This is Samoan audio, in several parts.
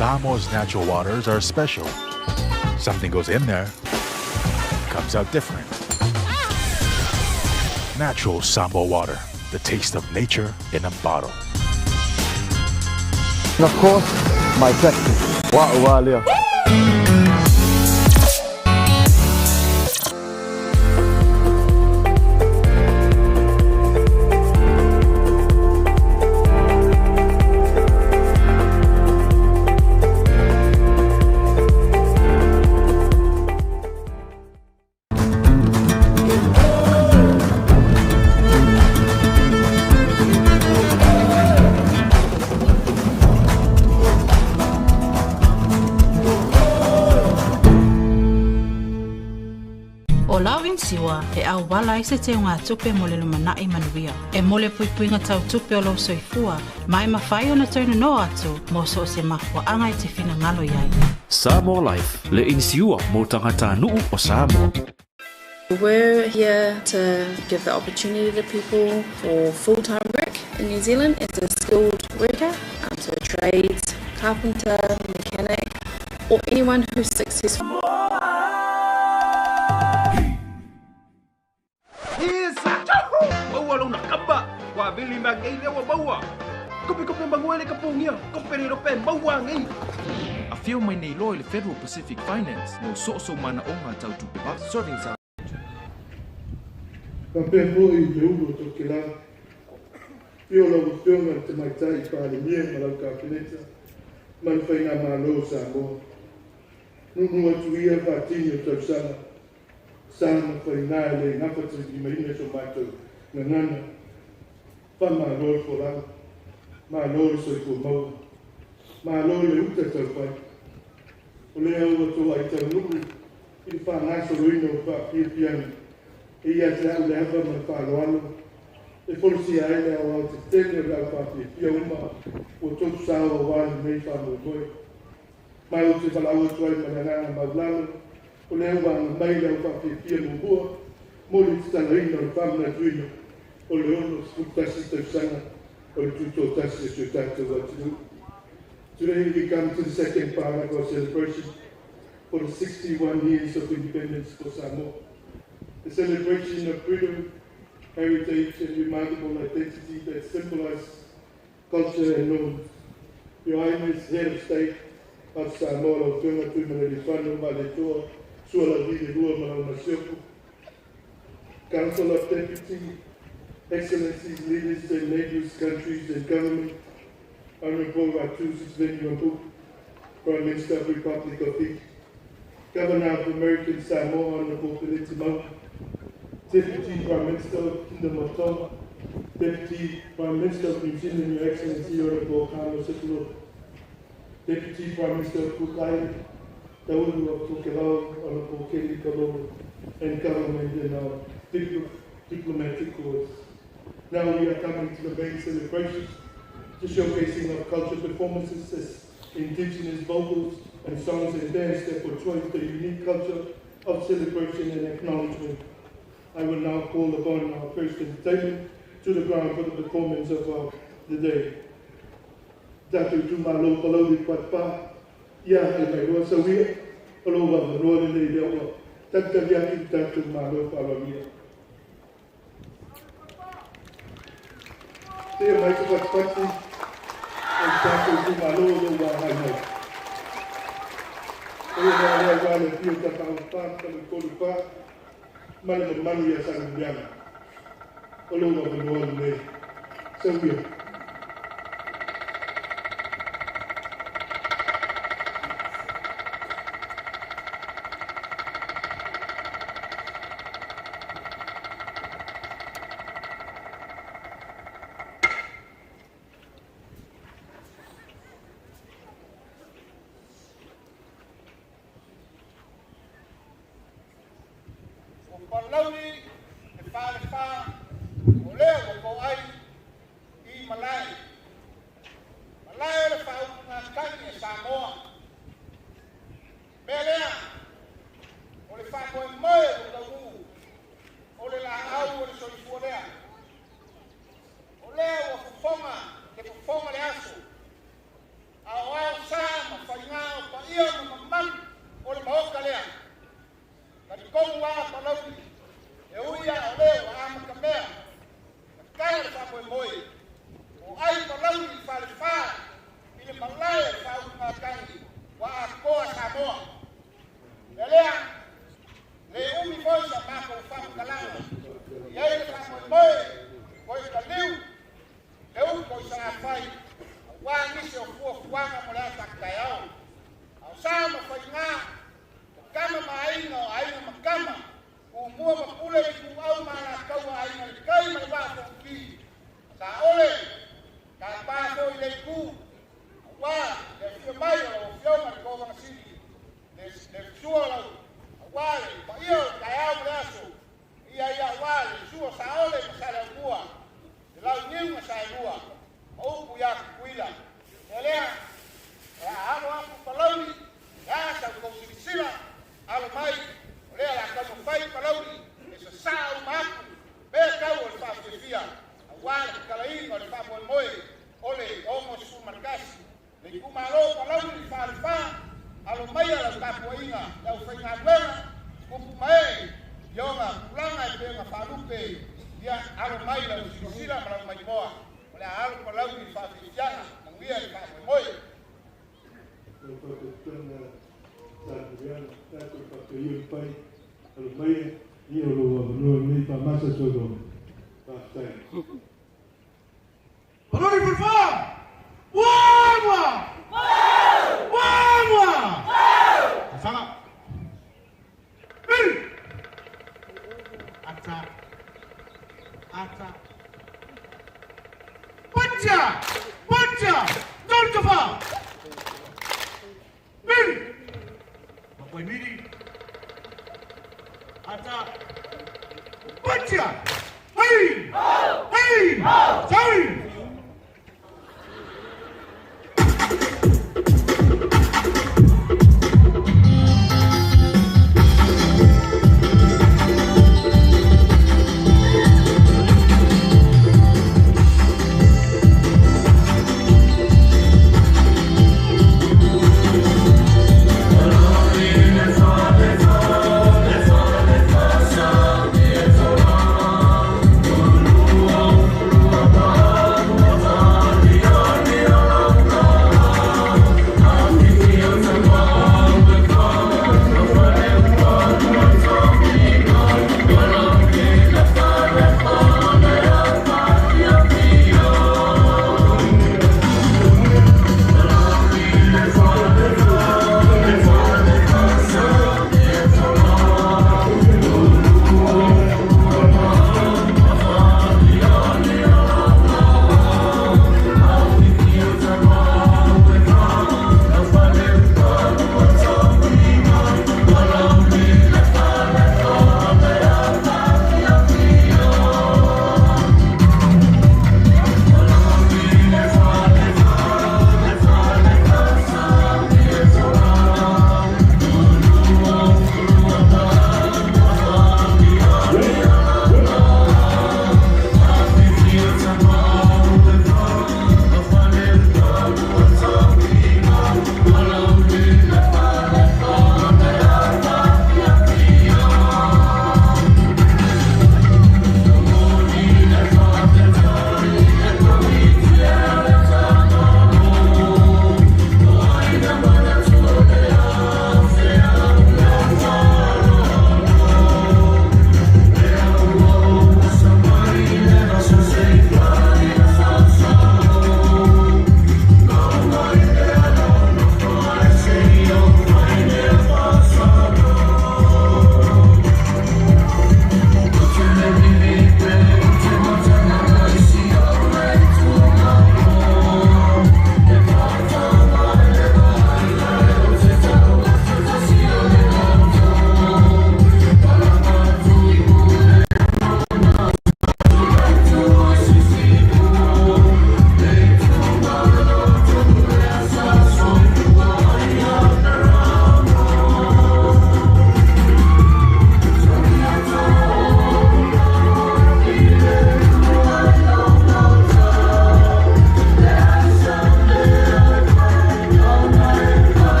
Samoa's natural waters are special. Something goes in there, comes out different. Natural Samoa water, the taste of nature in a bottle. And of course, my taxi. Wow, wow. ʻO lau inisiua e ʻauwala ai se teugatupe mo le lumanai manuia. E mo le puipuiga tau tupe o lou soifua, ma e mafai ona toe nonoa atu mo so o se mafuaaga e te finagalo i ai. Samoa Life, le inisiua mo tagatanuu o Samoa. We're here to give the opportunity to people for full-time work in New Zealand as a skilled worker, so trades, carpenter, mechanic, or anyone who's successful. Maua lona kamba, wa vili ma ngei lea ua maua. Kope kope mangoe le kapongia, kope le rope maua ngei. Afio mai nei loa i le Federal Pacific Finance mo soosoo manaoga tau tupe serving sa Faapea foi i le ulu o Tokelau. I o lau Afioga i le Tamaitai Palemia ma lau Kapeneta ma le Faigamalo o Samoa. Nuunuu atu ia faatini o tausaga, sa ma faiga e le gafataulimaina so matou gagana. Faamalo le folauga, malo le soifua maua, malo le uta taufai. O lea ua toai taunuu i le faagasoloina o faafiafiaga e ia te au le ava ma le faaaloalo e folasia ai le aoaotetele o le au faafiafia uma ua tofu sao aua lenei faamoemoe. Ma ou te valaau atu ai ma le agaga maulalo, o lea ua aga mai le au faafiafia muamua mo le tatalaina o le faamanatuina o le 61 tausaga o le tutoatasi o si o tatou atunuu. Today we come to the second part of our celebration for the 61 years of independence for Samoa. The celebration of freedom, heritage and remarkable identity that symbolizes culture and norms. Your Highness, Head of State of Samoa, lau Afioga Tuimalealiifano Vaaletoa Sualauvi le Lua ma lau Masiofo, Council of Deputy Excellencies, leaders and neighbors, countries and government, Honorable Ratu Sitiveni Rabuka, Prime Minister of the Republic of Fiji, Governor of American Samoa, Honorable Feleti Mauga, Deputy Prime Minister of Kingdom of Tonga, Deputy Prime Minister of New Zealand, Your Excellency Honorable Carlos Sekulow, Deputy Prime Minister of Cook Island, Taulu of Tokelau, Honorable Kelly Kalolo, and government and our diplomatic corps. Now we are coming to the main celebrations, the showcasing of culture performances as indigenous vocals and songs and dance that portray the unique culture of celebration and acknowledgement. I will now call upon our first entertainment to the ground for the performance of the day. Tatou itumalo Palauli Patpa, ia e mai loa sauia, o lou avanoa lenei lea ua talitali atu i le tatou Malo faaaloalia. Seia mai se patipati o le tatou itumalo o lou agai mai. O ia mea lea aua le afio o Tapaau fa ma Faleupolu fa ma le mamalu ia Salemuliaga. O lou avanoa lenei. Sauia. Ua Palauli le falefa o lea ua toai i malae. Malae o le faautugatagi a Samoa. Mea lea, o le faamoemoe o le taunuu o le laau o le soifua lea. O lea ua fofoga le fofoga le aso, aoao sa ma Saole, tapa foi le itu, auā le afio mai o lau Afioga i le Kovana Sili, le sua o lau, auā le paia o le taeao ma le aso, ia ia auā le susu o Saole ma Saleaaumua, le Launiu na Saelua, ma upu ia Tutuila. O le mea lea, o le a alo atu Palauli, o le a sa outou silasila, alo mai, o lea o le a taumafai Palauli e sasaa uma atu mea tau o le faafiafia aua le tatalaina o le faamoemoe o le 61 le itumalo o Palauli le Falefa, alo maia lau tapuaiga le aufaigaluega, tupu ma ee i ona tulaga e pei ona faalupe, ia alo mai lau silasila ma lau maimoa, o le a alo Palauli i le faafiafiaga, manuia le faamoemoe. Lau faafetaga Sa Juliana, tatou faapea ia pai, alo maia, ia o lou avanoa lenei faamasa soifua. Faafetai. Palauli Falefa! Uama! Uama! Saga! Miri! Ata! Ata! Pacha! Pacha! Tolu Miri! Papai Miri! Ata! Pacha! Hey! Hey! Sorry!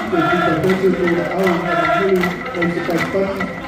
Te fita tote o au na mulu o se patipati.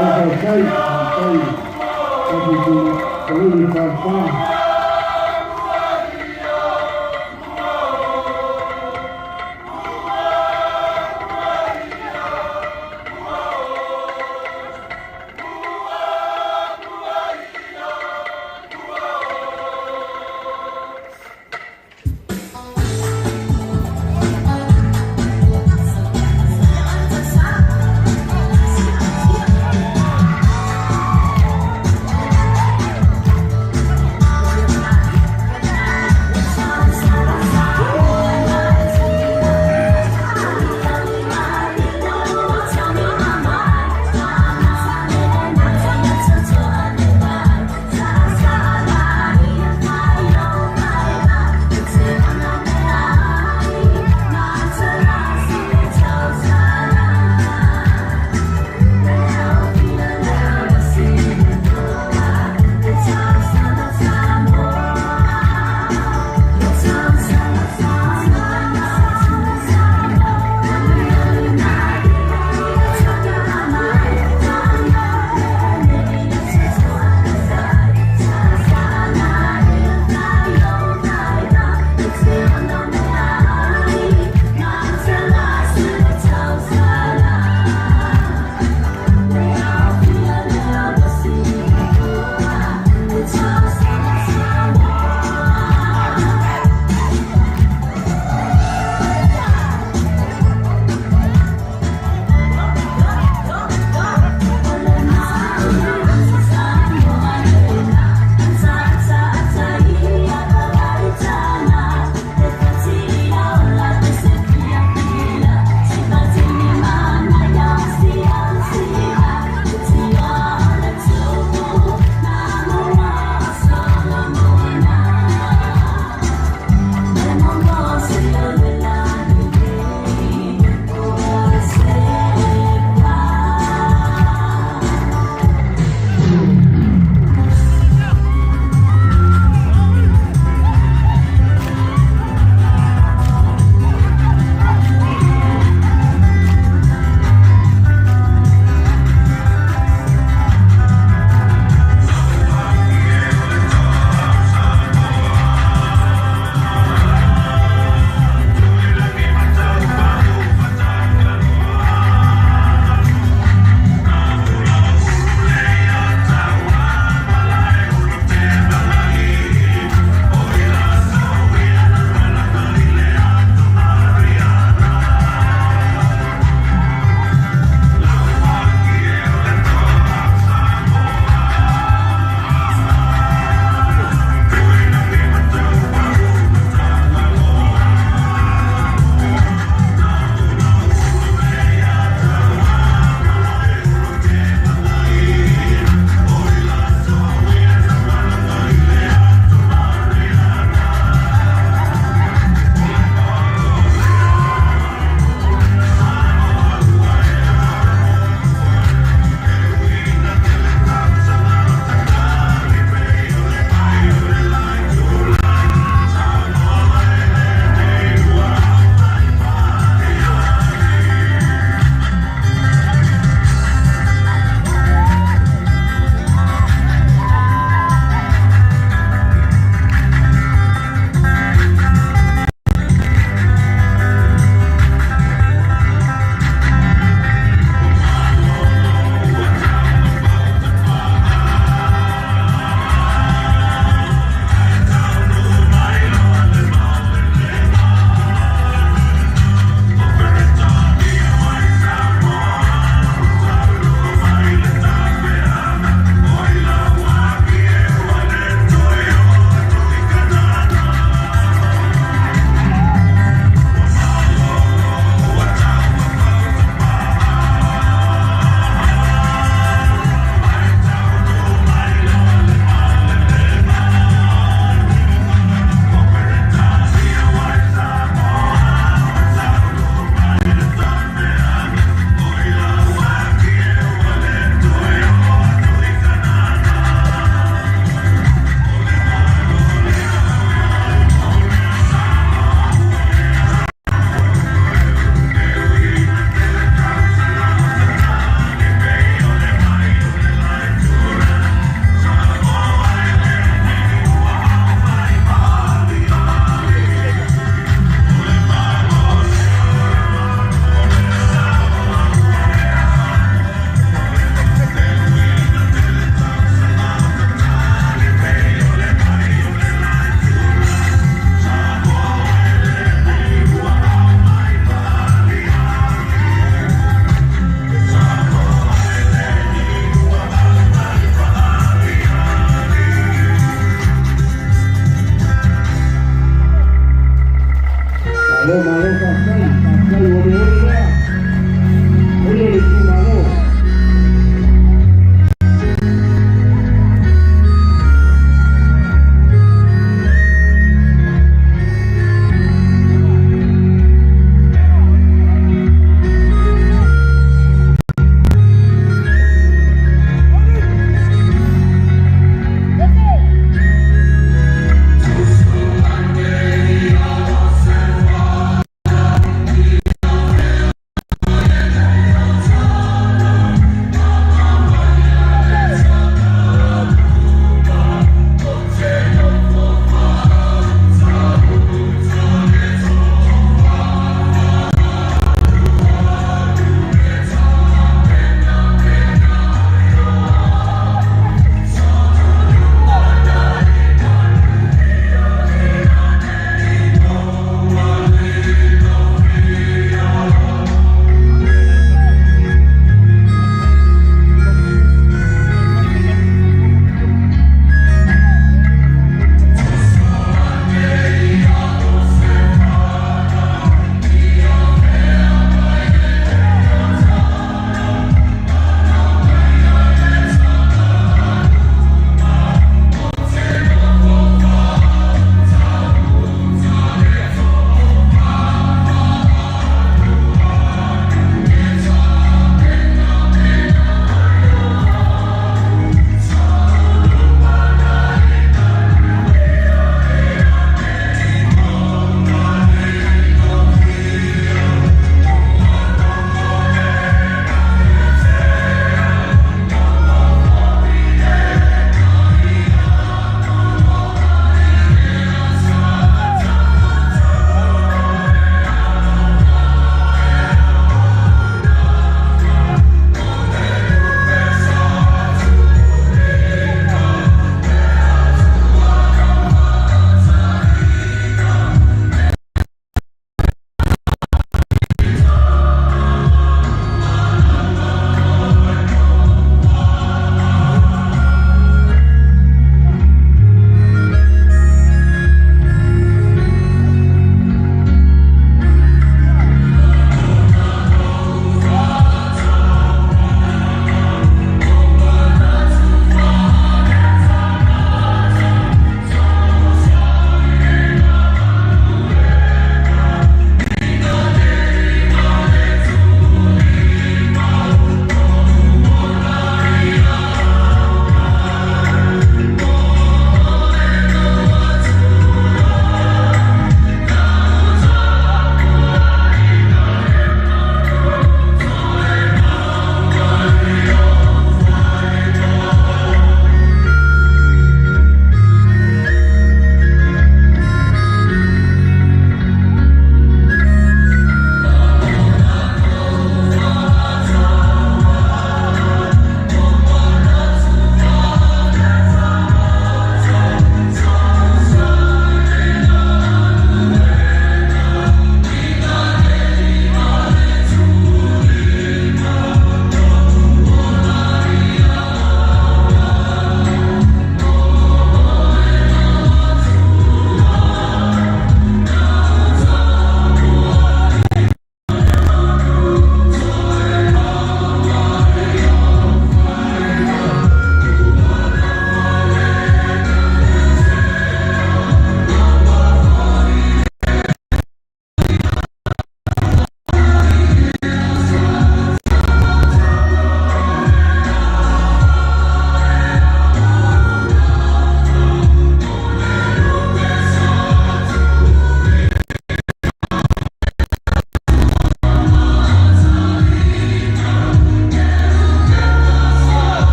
Faafetai, faafetai tatou Palauli le Falefa.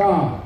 Falefa.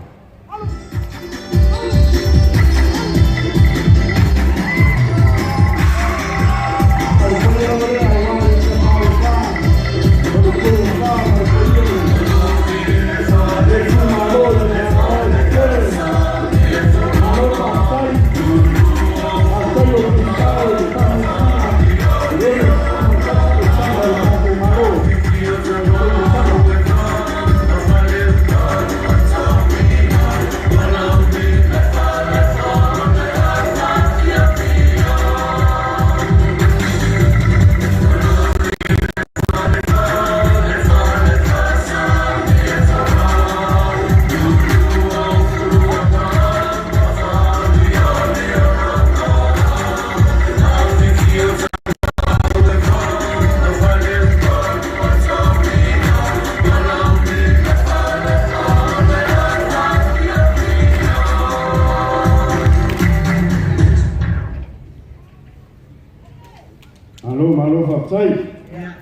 Malo, malo, faafetai. Ia,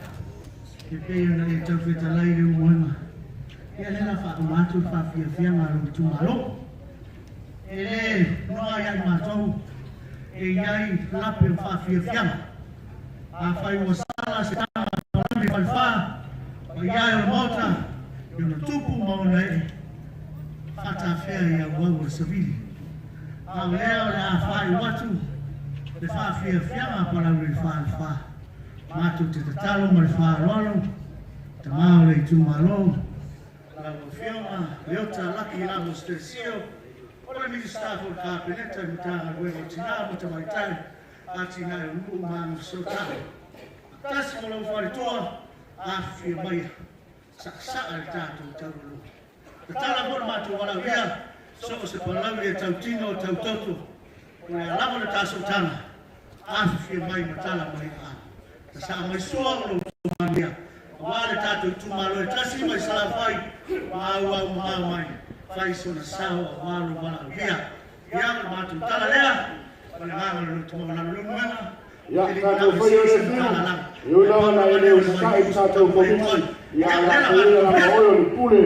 e pei ona e tau fetalai le uaga. Ia lea la faauma atu le faafiafiaga a lou itumalo. E le noa ia i matou e i ai lape o faafiafiaga. Afai ua sala se taga palami falefa, paia e o le Maota, i ona tupu ma ona ee, faatafea i auau o le savili. A o lea o le a faaiu atu le faafiafiaga a Palauli le Falefa. Matou te tatalo ma le faaaloalo, tama o le itumalo, lau Afioga Leota Laki Ramos Tersio, o le Minisita foi o le Kapeneta i le Matagaluega o Tina ma Tamaitai, Atinae o Nuu ma Agafesootai. Tasi ma lou faletua, afifio maia, saasaa le tatou taualoa. Tatala foi le matou valaaulia, so o se palauli e tautino o tautoto, o le a lava le tasotaga, afifio mai ma tala mai aao. Sasaa mai sua o lo outou manuia, aua le tatou itumalo e tasi mai Salafai, ma auau mamao mai, fai sona sao aua lou valaaulia. Ia, o le matou tala lea, ma le agaga o le loto maualalo Leulumoega, Ia, ou te le i tatou manao e faia sii le se fiu, matala lava. e ui Ae lava pau na lava e le lea o le usitai vaitusi le tatou taumafai atu komiti, ai. ia Ia, a o lea la latou ia matou lava manuia. oe o le pule.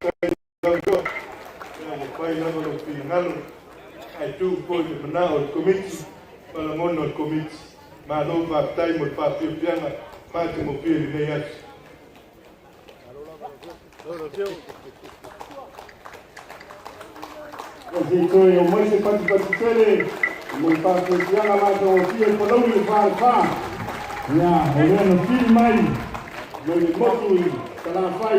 Faafetai lau Afioga. Ia ua fai lava lou finagalo ae tuu foi le manao o le Komiti ma lagona o le Komiti. Malo faafetai mo le faafiafiaga matagofie i lenei aso. Ia se i toe o mai se patupatu tele mo le faafiafiaga matagofie i Palauli le Falefa. Ia, o lea na fili mai mai le motu i Salafai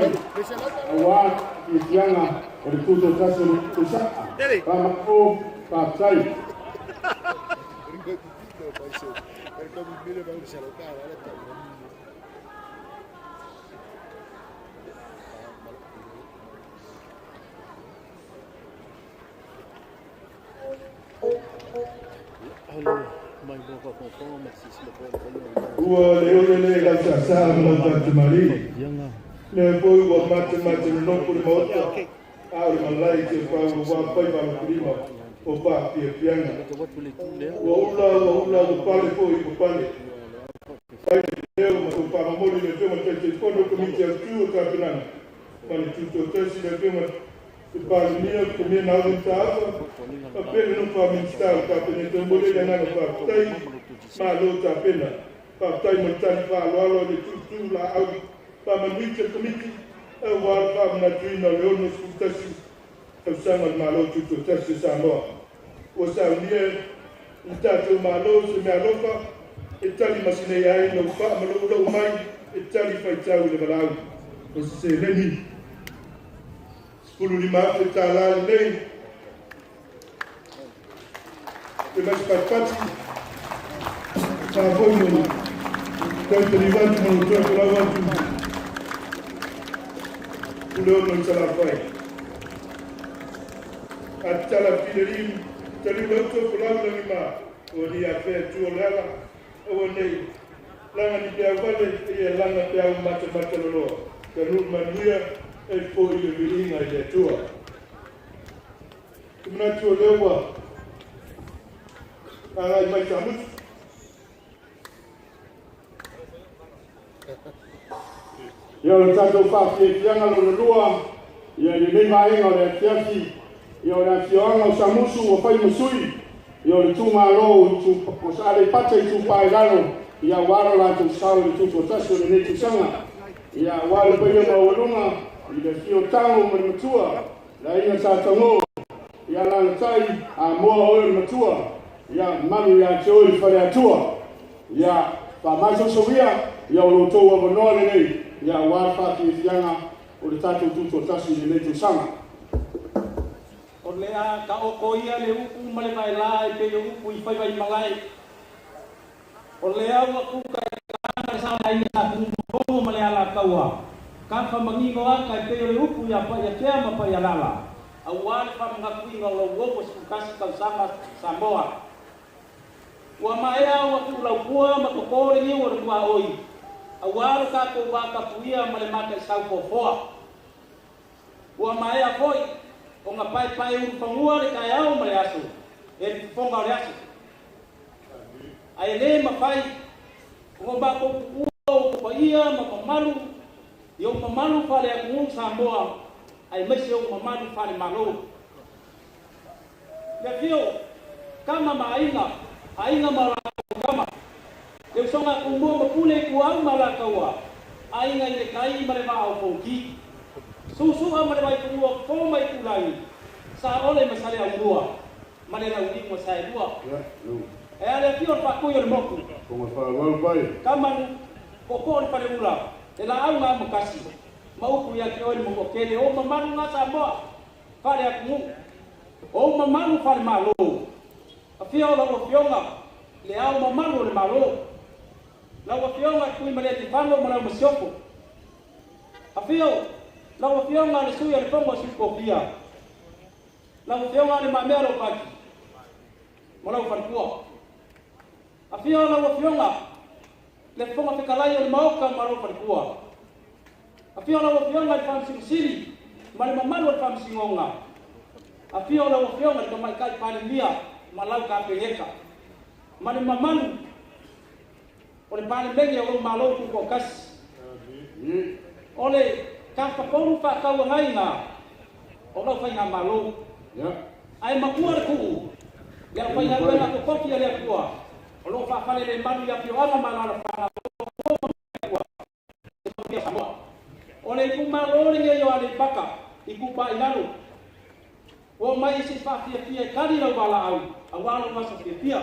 auā fiafiaga o le tutoatasi o le tausaga. Faamalo, faafetai. Ua le ole le lau saasaa ma lau tatumali'i. Lea foi ua matemate nonofo le Maota, a o le malae i Tiafau auā faiva alofilima o faafiafiaga. Ua ula ua ula ua pale foi ua pale. Fai le leo ma tou faamomoli i le Afioga i le Taitaifono o le Komiti Autu o Tapenaga ma le Tutoatasi, le Afioga i le Palemia, Premier Naomi Mataafa, faapea le nofo a Minisita o le Kapeneta. E momoli ai le agaga faafetai, malo tapena. Faafetai mo le tali faaaloalo i le tuutuu laau faamanuita le Komiti auā le faamanatuina o le 61 tausaga o le Malo Tutoatasi o Samoa. Ua saunia e le tatou Malo se meaalofa e tali masinei ai lou faamaloulou mai e tali faitau i le valaau. O se seleni $15,000 lenei le maisi patipati faafoi mo le toe taliu atu ma le toe folau atu Puleono i Salafai. A tatala fileliu, taliu lauto folau lagima, o ni afea tu o le ala, aua nei laga ni peau vale, ia laga peau matamata loloa. Taunuu manuia e foi le viiga i le Atua. Te manatu o lea ua agai mai Samutu. Ia o le tatou faafiafiaga lona lua, ia i lenei vaega o le afiafi, ia o le afioaga o Samusu ua fai ma sui, ia o le itumalo o Aleipata Itupa i Lalo, ia aua lo latou sao i le tutoatasi o lenei tausaga. Ia aua le paia maualuga i le afio o Tago ma le Matua, le aiga Sa Tago, ia alaalatai Amoa oe o le Matua, ia malu ia te oe le Faleatua. Ia faamasosogia, ia o lo outou avanoa lenei, ia aua le faafiafiaga o le tatou tutoatasi i lenei tausaga. O lea taoto ia le upu ma le vaelā e pei o upu i faiva i malae. O lea ua tuta i taga le sao o le aiga Sa Tunumafono ma le Alataua, kafa manino ata e pei o le upu iā Pa'iatea ma Pa'ialala, auā le faamanatuina o lou 61 tausaga Samoa. Ua maea ua tuulaupua ma totō le niu o le tuaoi, auā lo tatou vatapuia ma le mataisau foafoa. Ua maea foi ona paepae ulufanua le taeao ma le aso e le fofoga o le aso. Ae le mafai ona matou tuua outou paia ma mamalu i ou mamalu faale-atunuu Samoa aemaise ou mamalu faale-Malo. Le afio o Tama ma Aiga, Aiga ma o latou Tama, le usoga a Tumua ma Pule Ituau ma Alataua, Aiga i le Tai ma le Vaa o Fonoti, Susu'a ma le Vaifanua Fofo ma Itulagi, Saole ma Saleaaumua ma le Launiu na Saelua. Ae a le afio o le Faatui o le Motu, Tama nu Tootoo o le Faleula, le Laau na Amotasi, ma upu ia te oe le Manuatele, o mamalu na Samoa. Faale-atunuu, o ou mamalu faale-Malo, afio o lau Afioga i Le Ao Mamalu o le Malo, lau Afioga Tuimalealiifano ma lau Masiofo, afio lau Afioga le Sui o le Fono a Sui Tofia, lau Afioga Le Mamea Ropati ma lau faletua, afio lau Afioga le Fofoga Fetalai o le Maota ma lou faletua. Afio lau Afioga i le Faamasino Sili ma le mamalu o le Faamasinoga. Afio lau Afioga i le Tamaitai Palemia ma lau Kapeneta ma le mamalu o le Palemene o lou Malo Tutoatasi. O le. Tafatolu faatauagaiga o lau faigamalo. Ae matua le tuu i le aufaigaluega totofi a le Atua o lo o faafalelemalu i afioaga ma alaalafaga o Samoa. O le itumalo lenei o Aleipata Itupa i Lalo, ua omai se i faafiafia e tali lau valaau aua lou aso fiafia.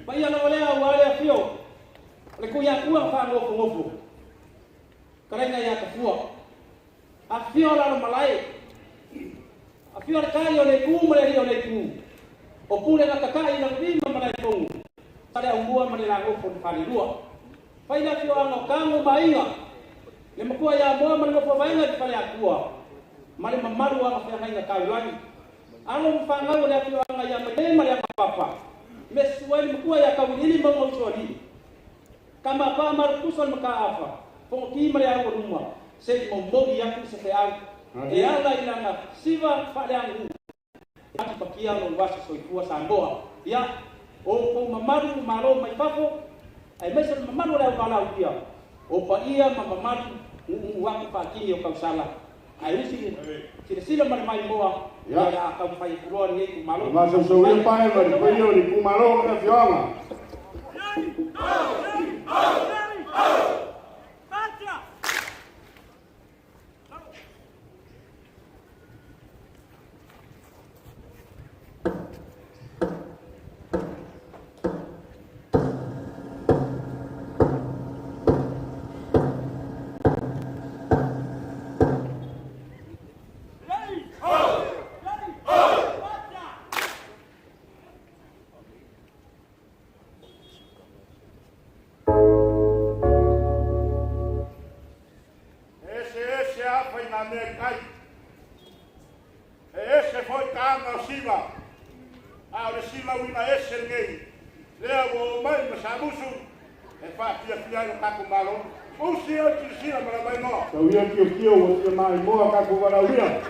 Paia lava lea aua le afio o le Tuiatua na faanofonofo, Fetalaiga ia Tafua. Afifio Alalomalae, afio le tai o le itu ma le alii o le itu, o Pule na tata'i i Laulima ma Malaefonu, Saleaaumua ma le Lanofo na falelua. Fai le afioaga o Tago ma Aiga, le matua ia Moa ma le nofo vaega i le Faleatua, ma le mamalu o aga feagaiga taulagi. Alo ma fanau o le afioaga ia Maile ma le Agapapa, me susu ai le matua ia Tauiliili ma ona usoalii. Tama pa malu tusa o le Mataafa, Fonoti ma le Aualuma, se i momoli atu se feau e ala i lana siva faaleaganuu e atipatia lou aso soifua Samoa. Ia, o outou mamalu malo mai fafo, aemaise le mamalu o le auvalaaulia, o paia ma mamalu nuunuu atu faatini o tausala, ae usi silasila ma le maimoa ia o le a taumafai atu loa lenei itumalo. Masausauia pae ma le paia o le itumalo ma le afioaga. E eseese afa i nā mea i tai. E ese foi taga o siva, a o le silauina ese lenei, lea ua oo mai ma Samusu e faafiafia ai lo tatou Malo. Usi oe silasila ma lau maimoa. Tau ia kiokio ua fia maimoa tatou valaaulia.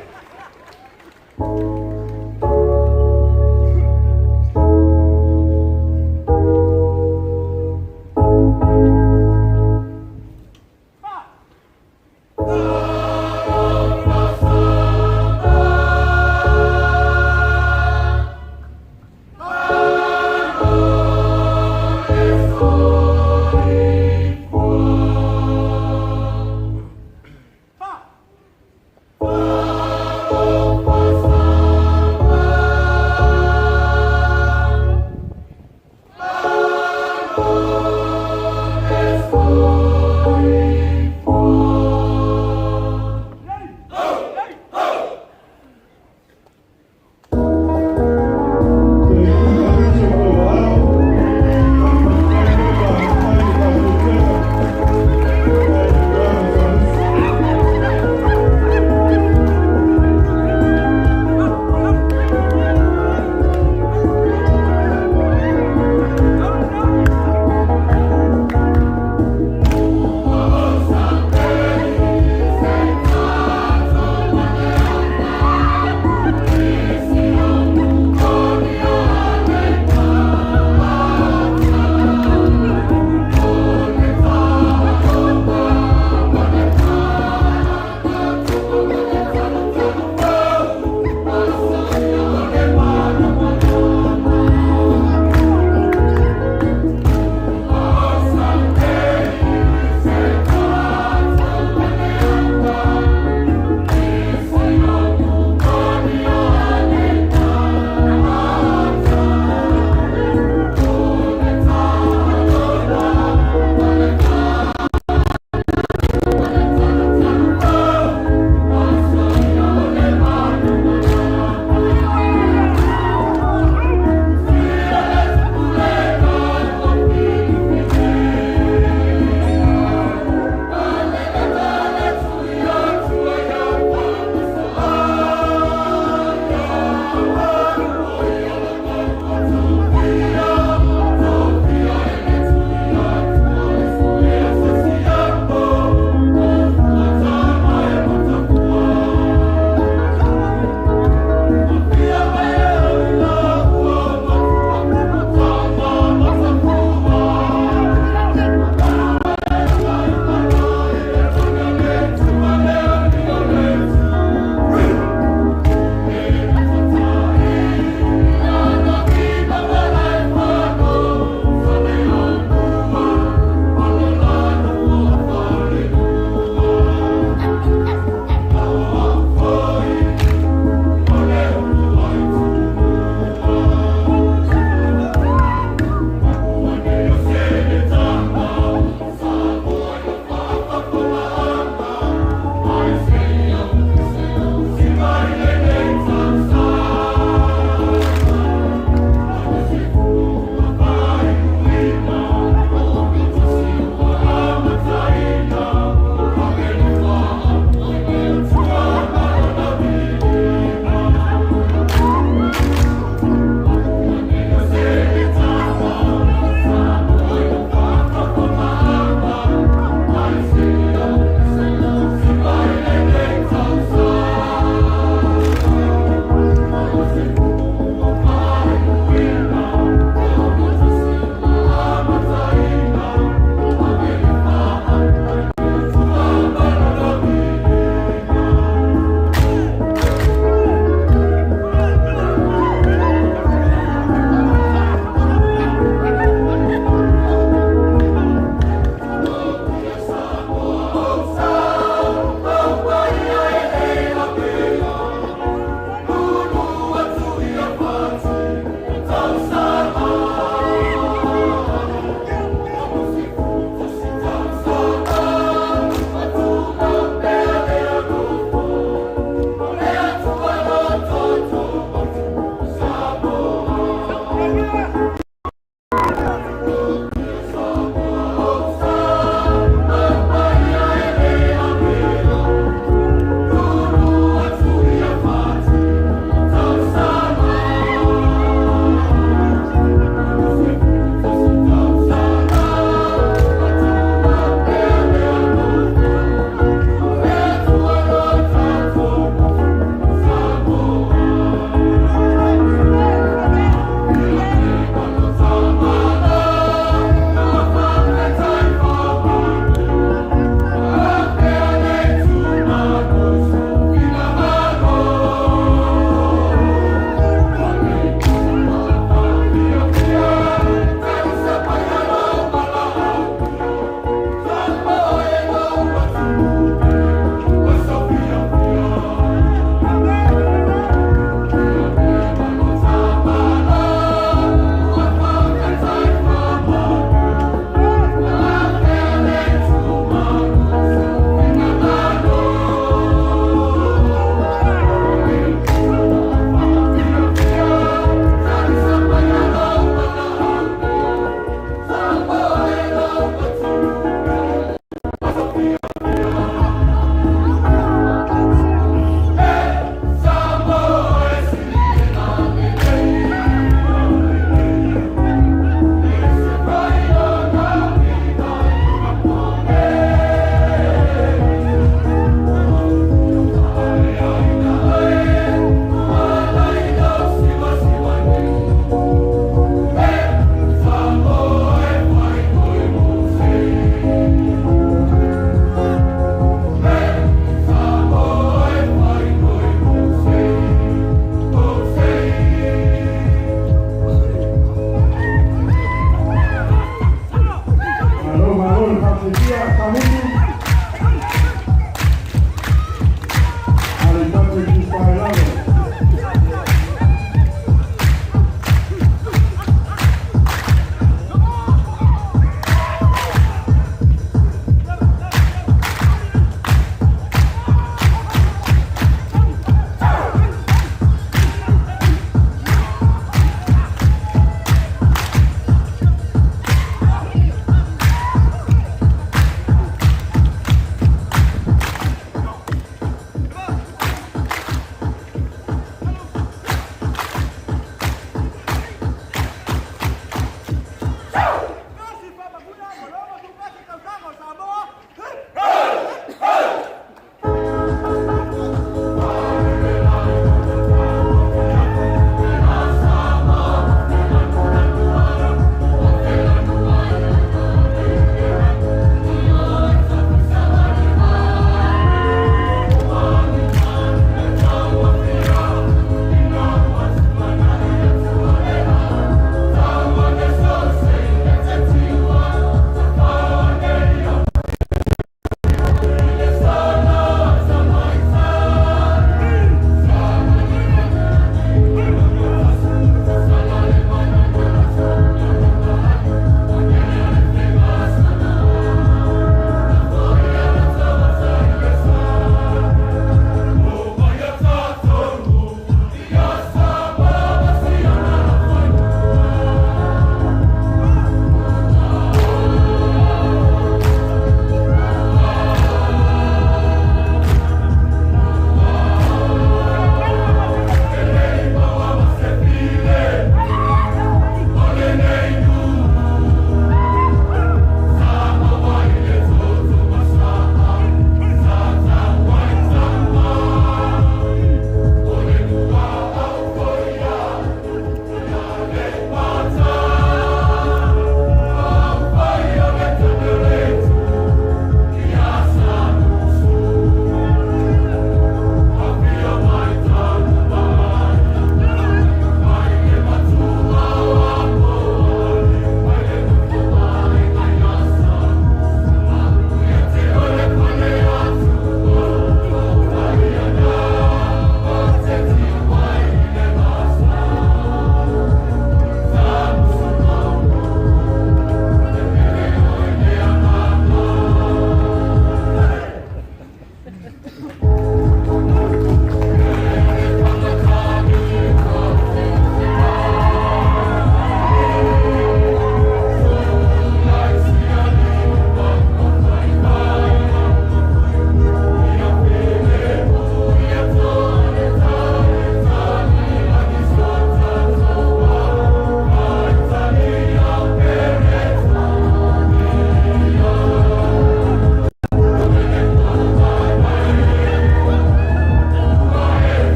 Aleipata Itupa i Lalo.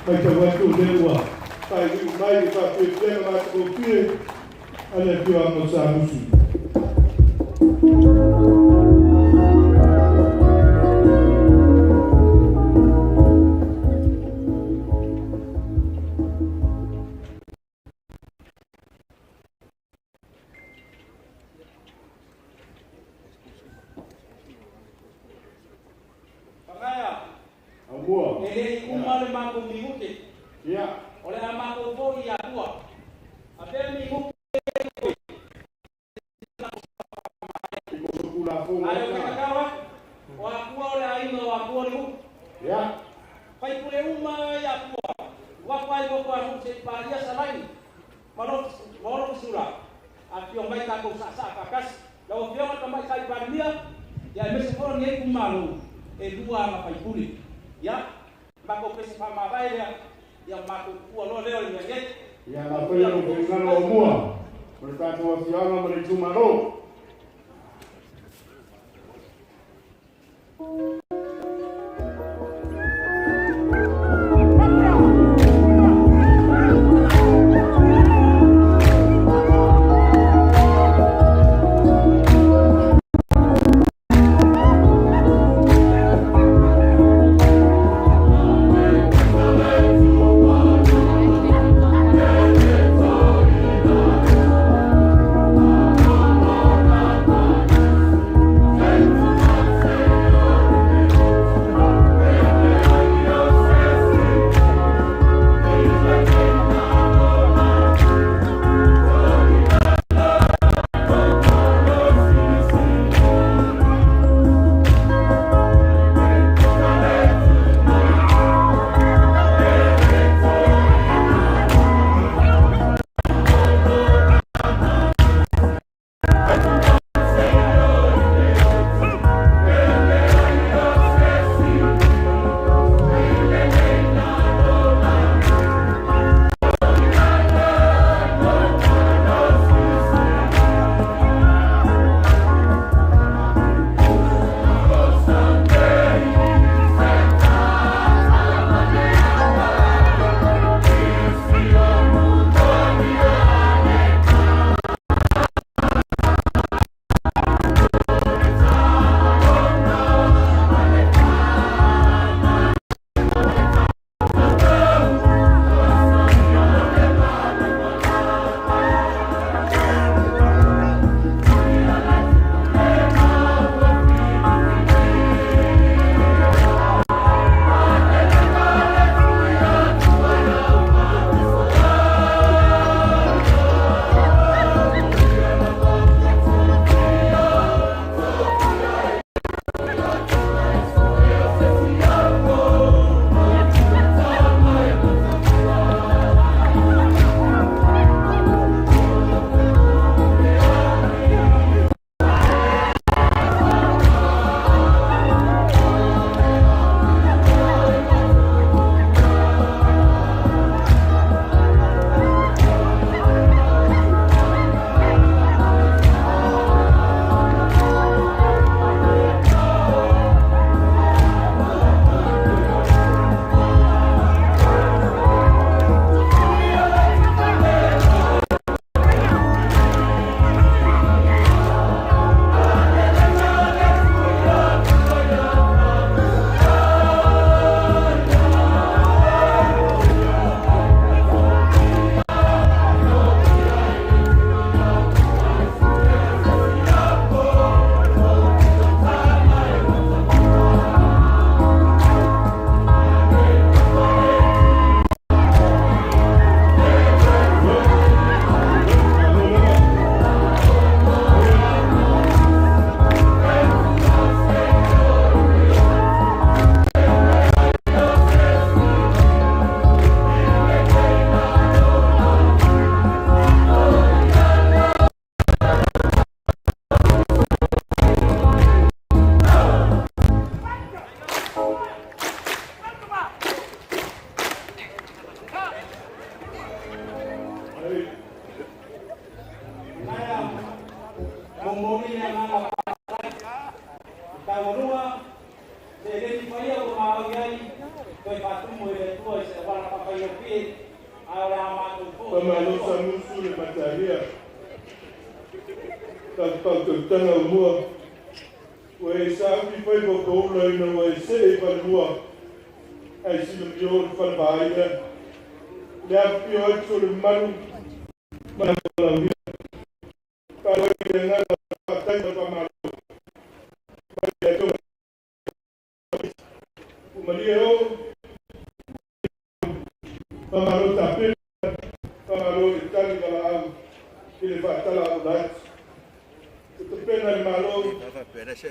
Matau atu o lea ua faaiuiu mai le faafiafiaga matagofie a le afioaga o Samusu. Aumua. E le i uma le matou minute. Ia. O le a matou foi i Atua. A pea minute. Ae o te tatalo atu, o Atua o le aiga o Atua le upu. Ia. Faipule uma i Atua, ua atu ai mo toanuu se i paia Salaini ma Olofisula, afifio mai tatou saasaa faatasi. Lau Afioga i le Tamaitai Palemia, ia aemaise foi o lenei itumalo, e lua ana faipule. Ia, matou pese faamavae lea, ia matou tuua loa lea o le mea nei. Ia, na faia lou finagalo Aumua o le tatou afioaga ma le itumalo. Momoli le agaga faafetai i taualuga seleni paia ua maau i ai. Toe faatumu e le Atua i se auala faafaigofie, ae o le a matou foi. Faamalo Samusu le matalia. Tautautaga o mua. Ua e saafi faiva o koula ina ua e see i falelua. Ae silamio le falevaai lea. Le afifio atu o le mamalu ma le lauia. Faaloa i le agaga faafetai ma le faamalo. Mai le Afioga Malie o faamalo tapena, faamalo le tali valaau i le faatala o laiti. O tapena le malo,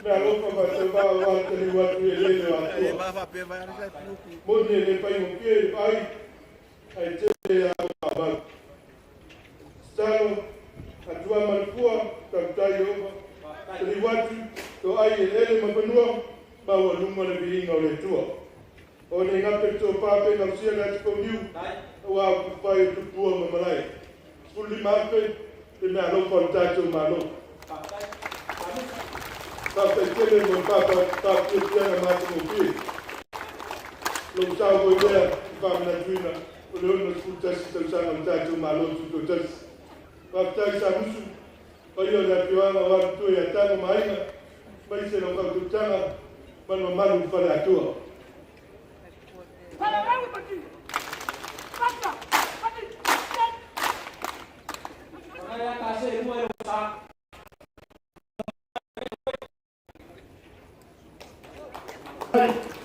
me alofa faatauvaa aua le taliu atu i elele o Atua. Moni e le faigofie i le vaai, ae tele a maumau. Tatalo, Atua ma le fua, tautai Ieova, taliu atu, toai eleele ma fanua, maualuga le viiga o le Atua. O nei gape le tofa pe gausia le atipouniu, aua upufai o tupua ma malae. 15,000 le meaalofa o le tatou Malo. Faafetai tele mo le faafiafiaga matagofie. Lou sao foi lea i faamanatuina o le 61 tausaga o le tatou Malo Tutoatasi. Faafetai Samusu, paia o le afioaga o Alutua ia Tago ma Aiga, aemaise lau faautautaga ma le mamalu i le Faleatua.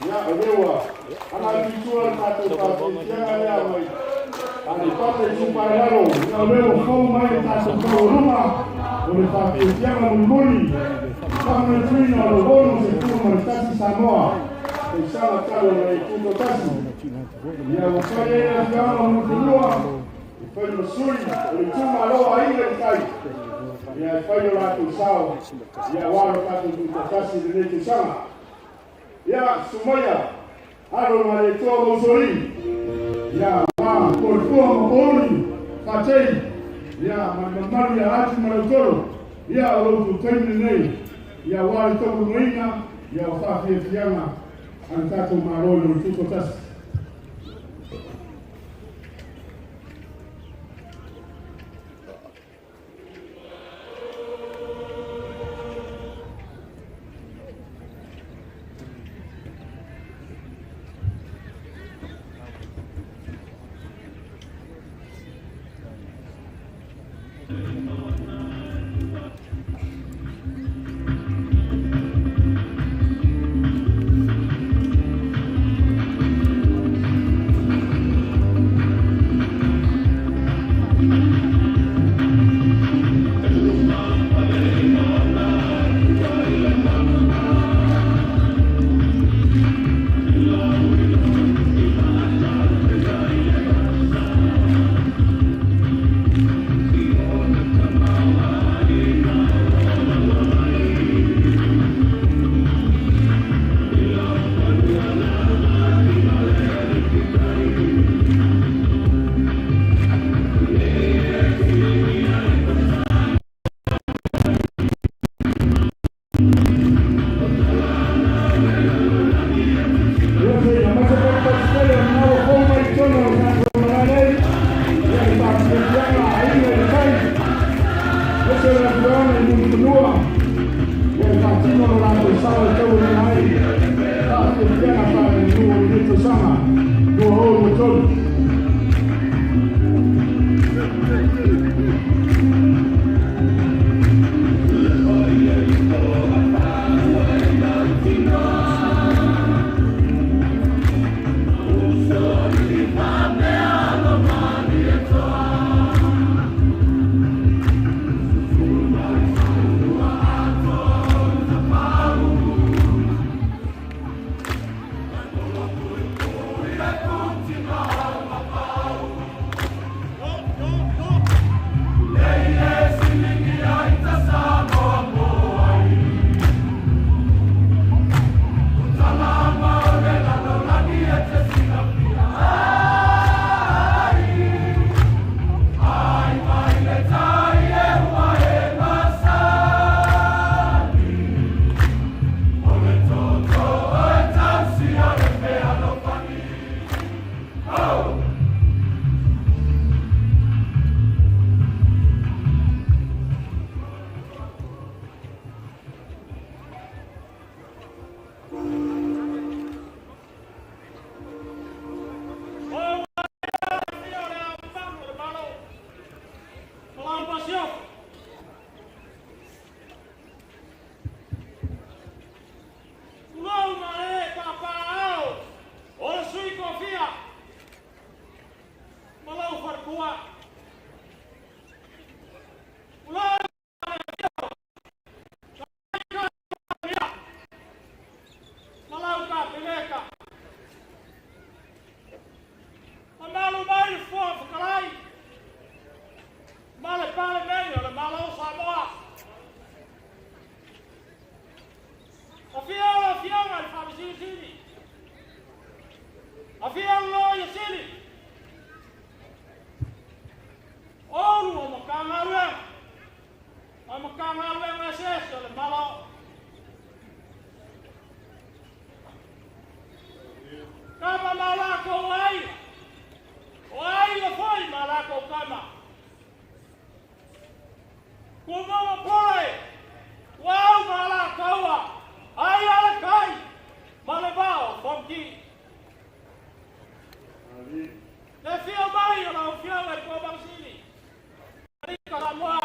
Ia, o lea ua ala atu i tua le tatou faafiafiaga lea mai Aleipata Itupa i Lalo. Ia, o lea ua fou mai le tatou taualuga o le faafiafiaga mulimuli faamanatuina o le 61 Samoa tausaga talu ona e tutoatasi. Ia, ua fai ai le afioaga o Mulifanua e fai ma sui o le itumalo Aiga i le Tai. Ia, e fai o latou sao, ia, aua lo tatou tutoatasi i lenei tausaga. Ia, sumaia, alo ma le toa mausoli. Ia, wa, polifua ma pouli, fatei. Ia, ma le mamalu ia atu ma lautolo. Ia, o lou taimi lenei. Ia, wa le taualugaina, ia, o faafiafiaga a le tatou Malo i le tutoatasi. Tulou ma le papaaao o le Sui Tofia ma lou faletua. Tulou ma le afio ma lau Kapeneta. Mamalu mai le Fofoga Fetalai ma le Palemene o le Malo o Samoa. Afio lau Afioga i le Faamasino Sili. Afio le Loia Sili. Olu o Matagaluega ma Matagaluega eseese o le Malo. Kama ma lakou aiga, o aiga foi ma lakou kama. Tumau ma pole, ua au ma Alataua, ai a le kai ma le vaa o Fonoti. Le afio mai o lau Afioga i le Kovana Sili, Alika Samoa.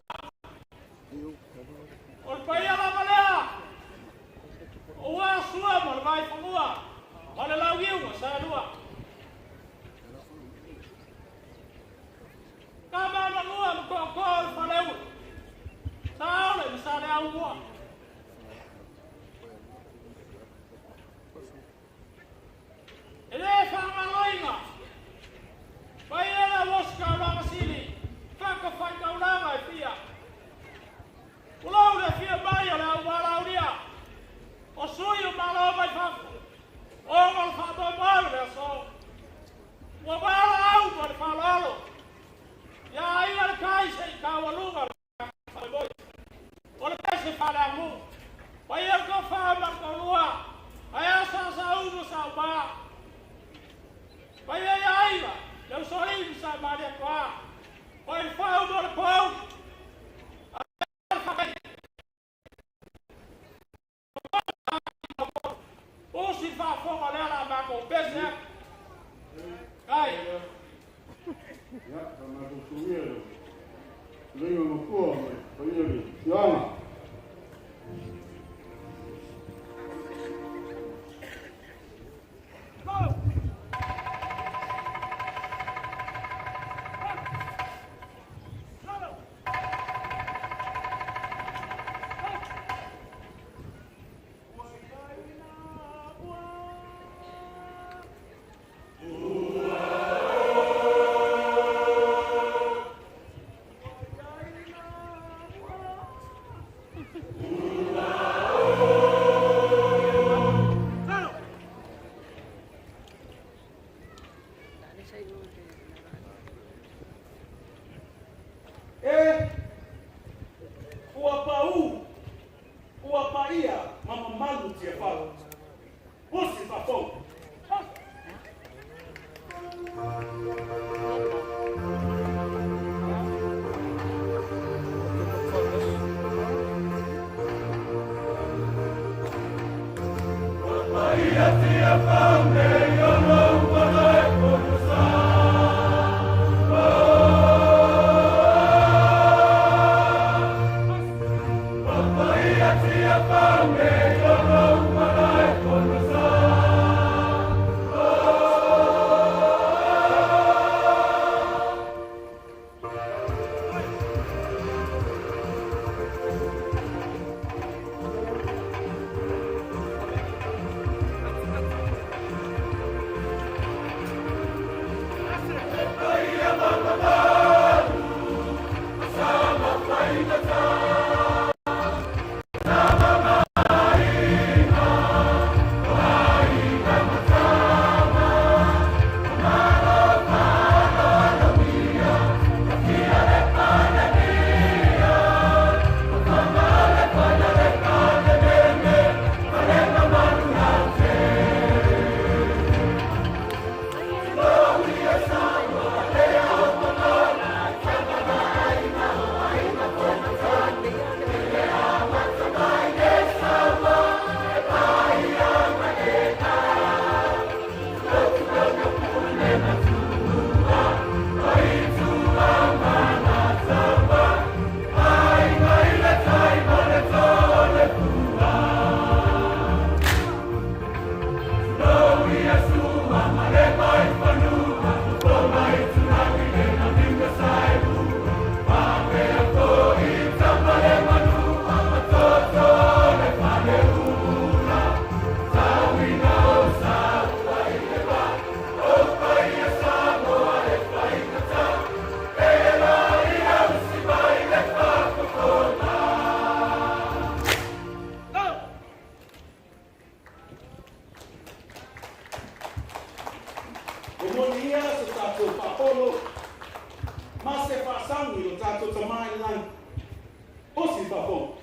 O le paia lava lea, ua sua ma le Vaifanua ma le Lauiu o Saelua. Tama ma lua ma tootoo o le Faleula, Saole ma Saleaaumua. E le faagaloina paia le Ositaulaga Sili, fatafaitaulaga e fia. Tulou le afio mai o le auvalaaulia o sui o Malo mai fafo, ona o le faamoemoe o le aso. Ua valaau ma le faaaloalo ia aiga le tai se i taualuga le faamoemoe. O le pese faaleaganuu, paia le tofa ma le toalua, ae a sa Sauu ma Sauma. Paia ia aiga, le usoalii ma Sa Malietoa, pai le fau ma le pou, ae le fakai. Usi faafofoga lea la matou pese atu. Kai. Ia, sa matou suia le tuleiga mafua ma le paia o le afioaga. E ua pau, ua paia ma mamalu Tiafau. Pusi faafou. Momoli ia so tātou whaapolo, ma se whaasangi o tātou tamai langi. Osi whaaponga.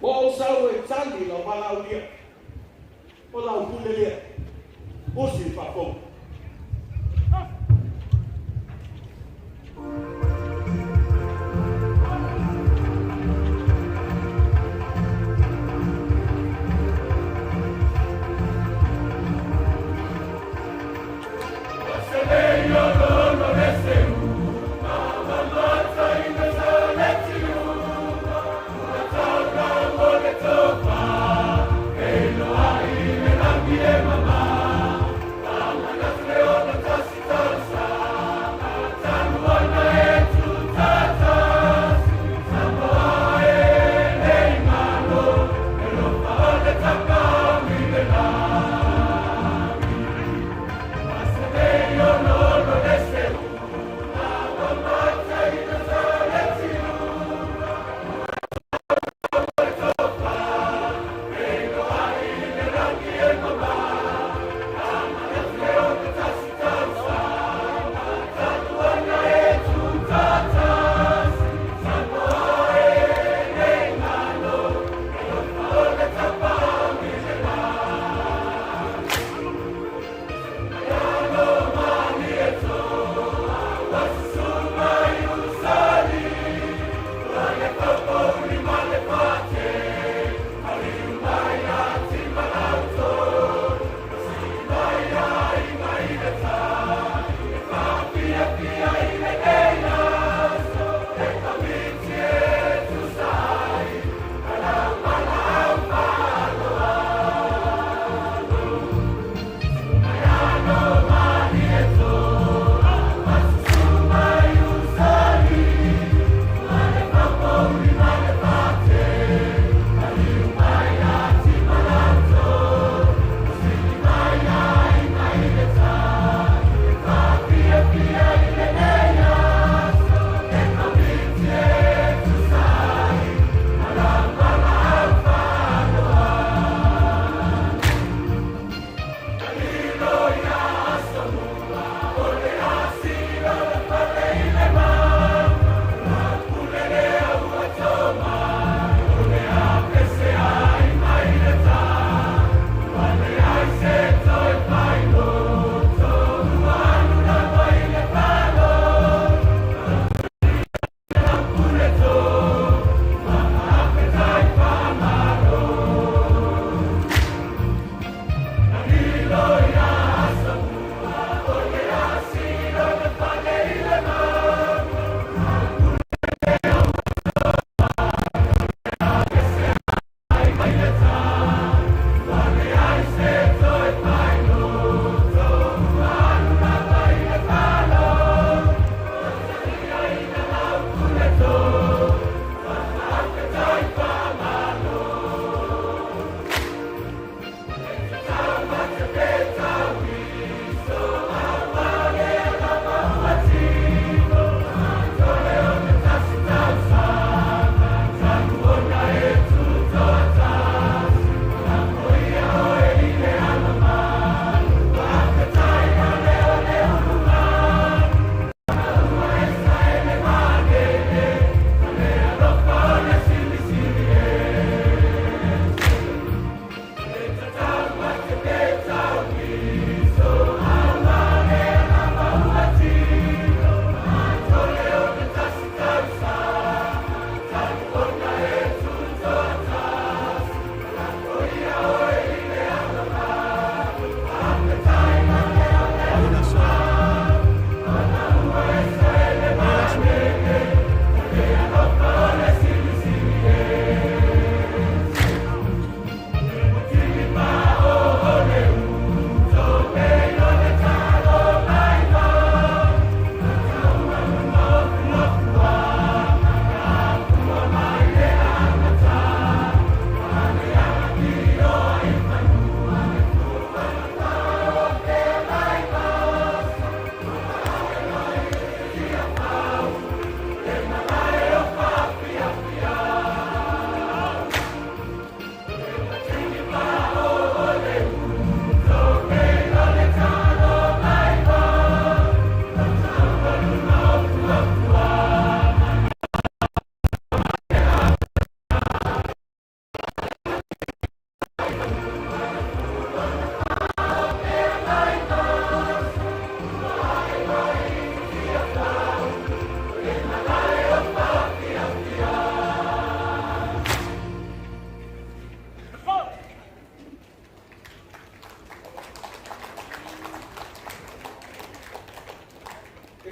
Ua ou sau e tali lau valaaulia, o lau pule lea, osi le faafofoga.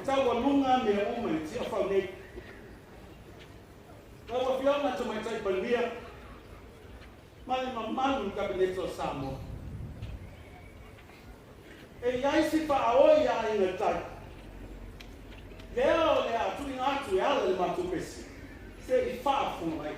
taualuga mea uma i Tiafau nei. Lau Afioga Tamaitai Palemia ma le mamalu i le Kapeneta o Samoa, e i ai si faaoi a Aiga i le Tai, lea o le a tuuina atu e ala i le matou pese, se i faafofoga mai.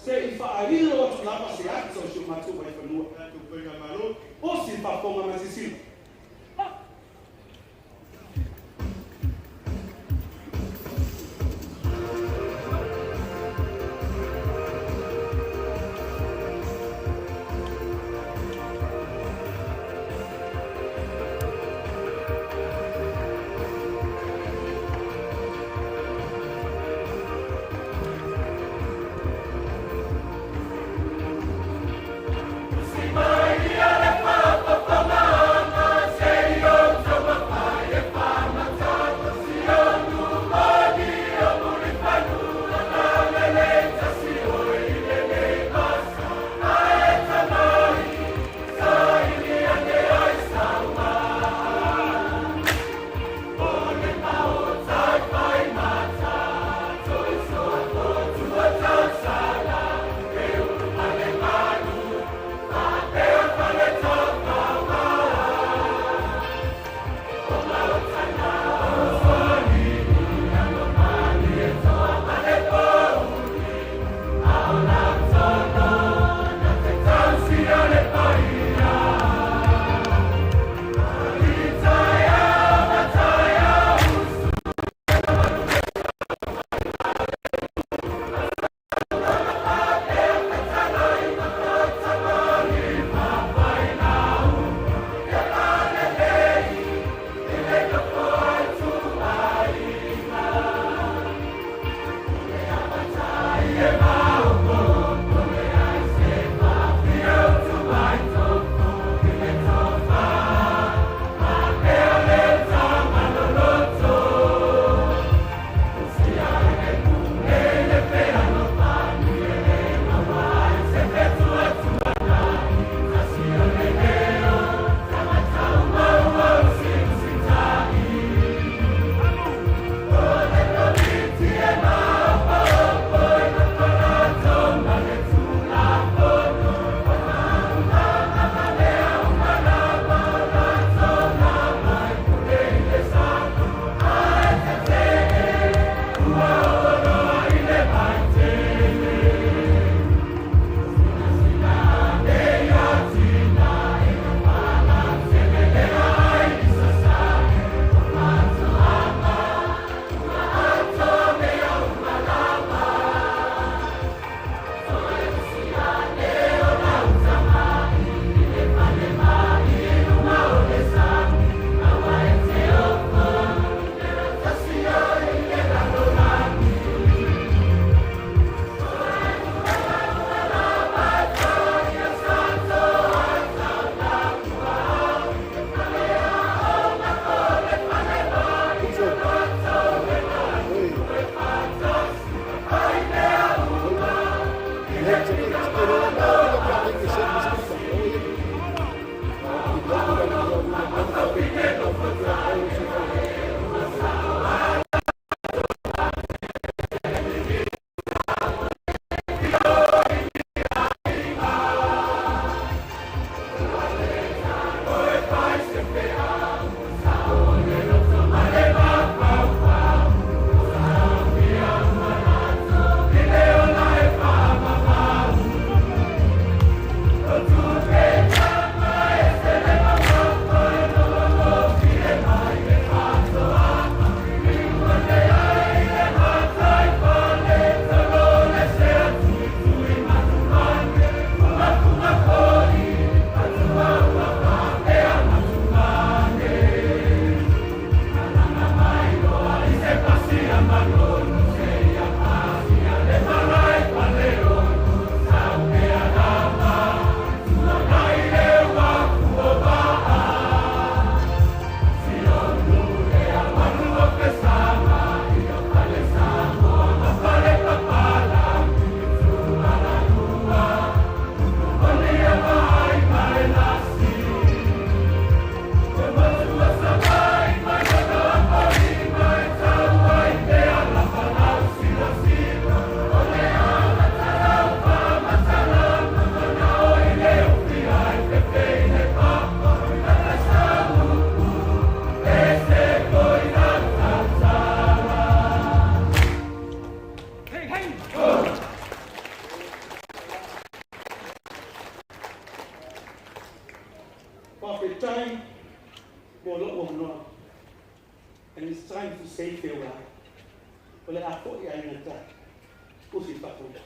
Se i faailo atu lava se ata o si o matou vaifanua. Osi le faafofoga ma le silasila. Faafetai mo lou avanoa. And it's time to say farewell. O le a foi aiga tai. Usi faafofoga.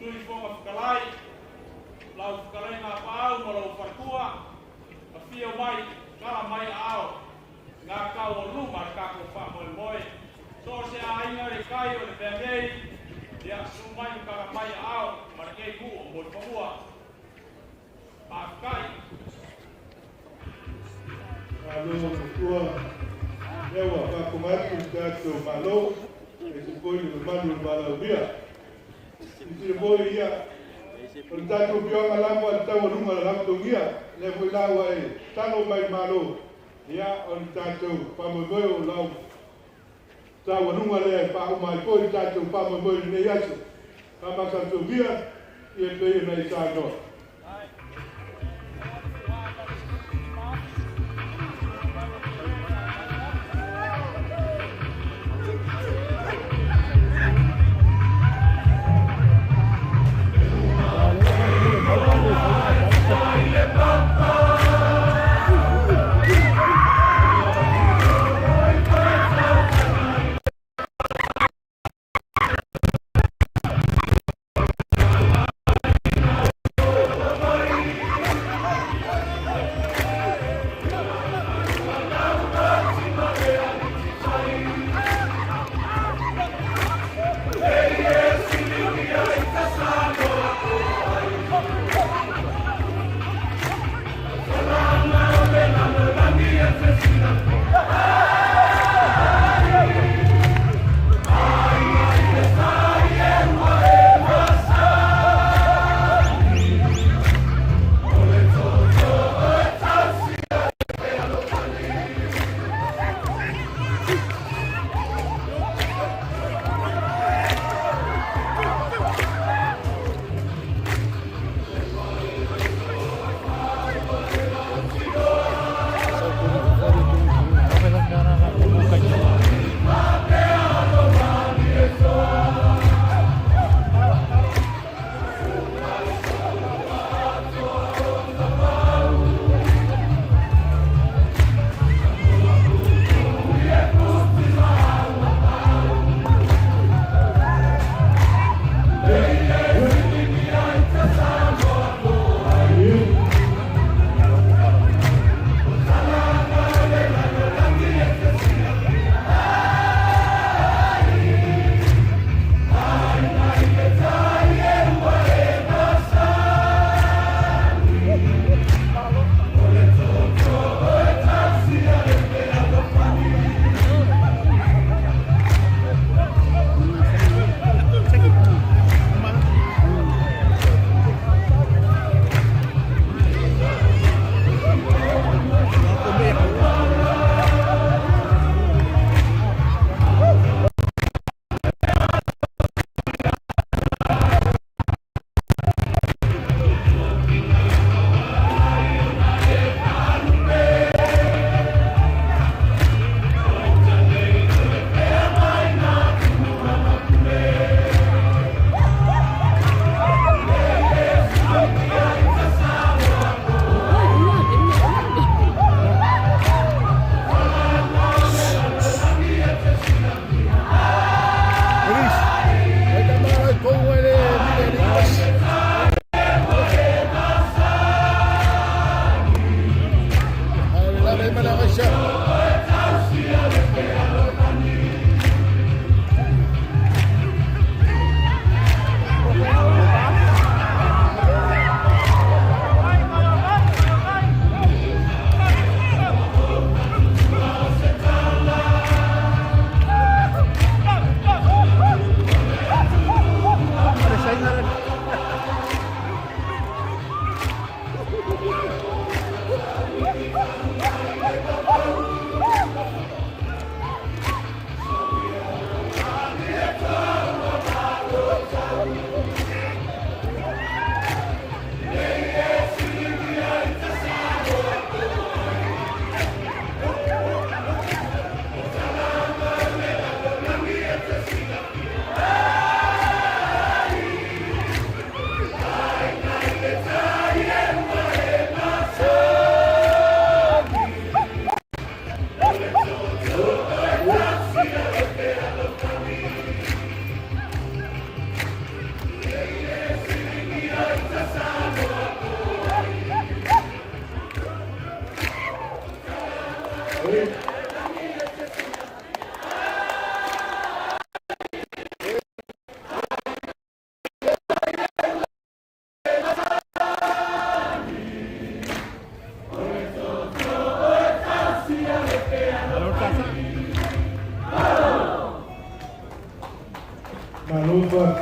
Sui Fofoga Fetalai, lau fetalaiga a Paau ma lou faletua, afio mai, tala mai aao, i ngā tau o luma le tatou faamoemoe. So o se aiga i le tai o le mea nei, ia susu mai ma tala mai aao ma lenei nuu o Mulifanua. Faafetai. Malo matua, lea ua faafofoga atu le tatou Malo, aemaise foi le mamalu o le valaaulia. Silasila foi ia, o le tatou afioaga lava le taualuga o le lautogia, lea foi la ua e tatalo mai i le Malo, ia o le tatou faamoemoe o lau taualuga lea e faauma ai foi le tatou faamoemoe i lenei aso. Faamasalosomia, ia e pei ona e saunoa.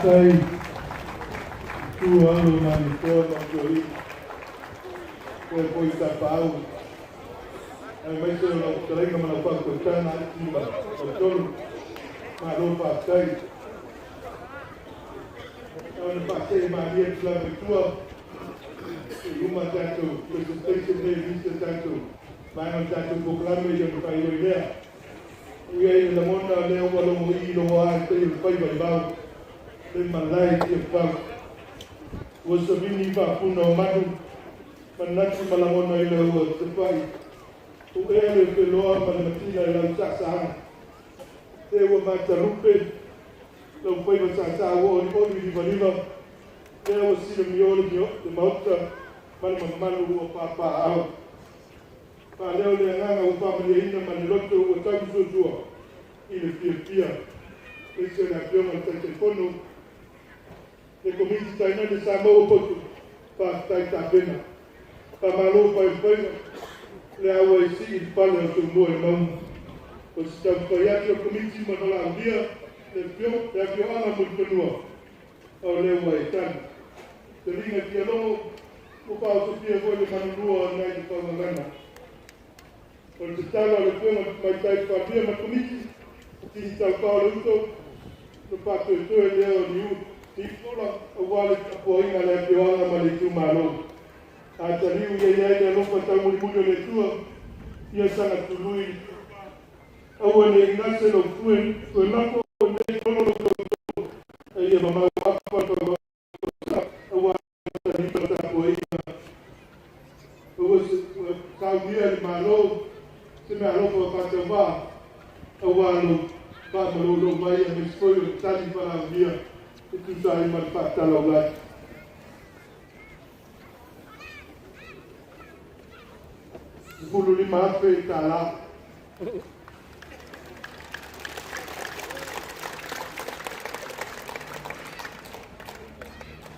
Faafetai tu alo Malietoa ma Usoalii, oe foi Tapaau, aemaise o lau fetalaiga ma lau faautautaga Ati ma Fautolo. Malo faafetai. Tau ina faasee malie atu lava i tua i uma tatou presentation nei i nisi o tatou vaega o le tatou polokalame i ona faaioi lea. Ua i ai le lagona o lea ua logoii logoa e pei o le faiva i vao le malae i Tiafau. Ua savini faapuna o manu, manatu ma lagona ina ua tapai u'ea le feloa ma le matina i lau saasaaga. Se ua matalupe lau faiva saasaa ua olioli livaliva, lea ua silamio le maota ma le mamalu ua papaaao. Faaleo le agaga ua faamalieina ma le loto ua tausuasua i le fiafia. Aemaise o le Afioga i le Taitaifono, le Komiti tainane Samoa ua poto, faafetai tapena. Faamalo faifaiva, le a ua e sii le pale o Tumua i mauga. O se taumafai atu a le Komiti ma valaaulia le afioaga Mulifanua, o lea ua e tali. Taliga Fialogo, ua faaosofia foi le manulua o nai Faugagana. O le tatalo a le Afioga i le Tamaitai Palemia ma le Komiti, tini taufao le uso, na faatoetoe lea o niu niufola aua le tapuaiga a le afioaga ma le itumalo. A taliu ia i ai le alofa taumulimuli o le Atua, ia saga tului aua ne i gase lou fue lafo i nei tolo lou tauto, a ia mamau afa aua taliu le tapuaiga. Ua saunia le Malo se meaalofa faatauvaa aua lou faamalolo mai aemaise foi o le tali valaaulia e tusa ai ma le faatalaulagi. $15,000.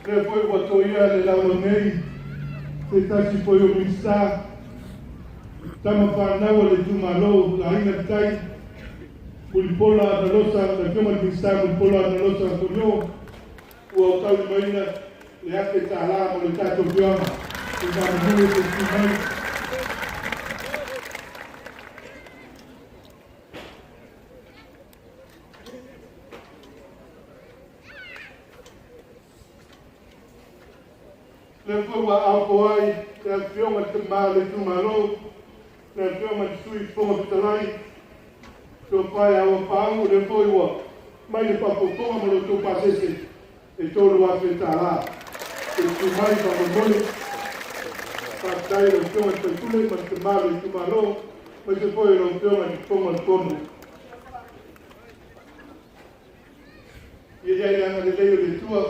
Lea foi ua toia le laulau nei se tasi foi o Minisita, tama fanau a le itumalo le Aiga i le Tai, Mulipola Anarosa, le Afioga i le Minisita Mulipola Anarosa Atonio, ua taulimaina le $1,000 mo le tatou afioaga. E faamolemole se i mai. Lea foi ua apo ai le afioga i le tama o le itumalo, le afioga i le Sui Fofoga Fetalai, Tofa ia Auapaau, lea foi ua mai le faafofoga ma lo outou pasese e $3,000. E tu mai faamolemole. Faafetai i lau Afioga i le sui usufono ma le tama o le itumalo, aemaise foi o lau Afioga i le Fofoga o le Fono. Ia i ai le agalelei o le Atua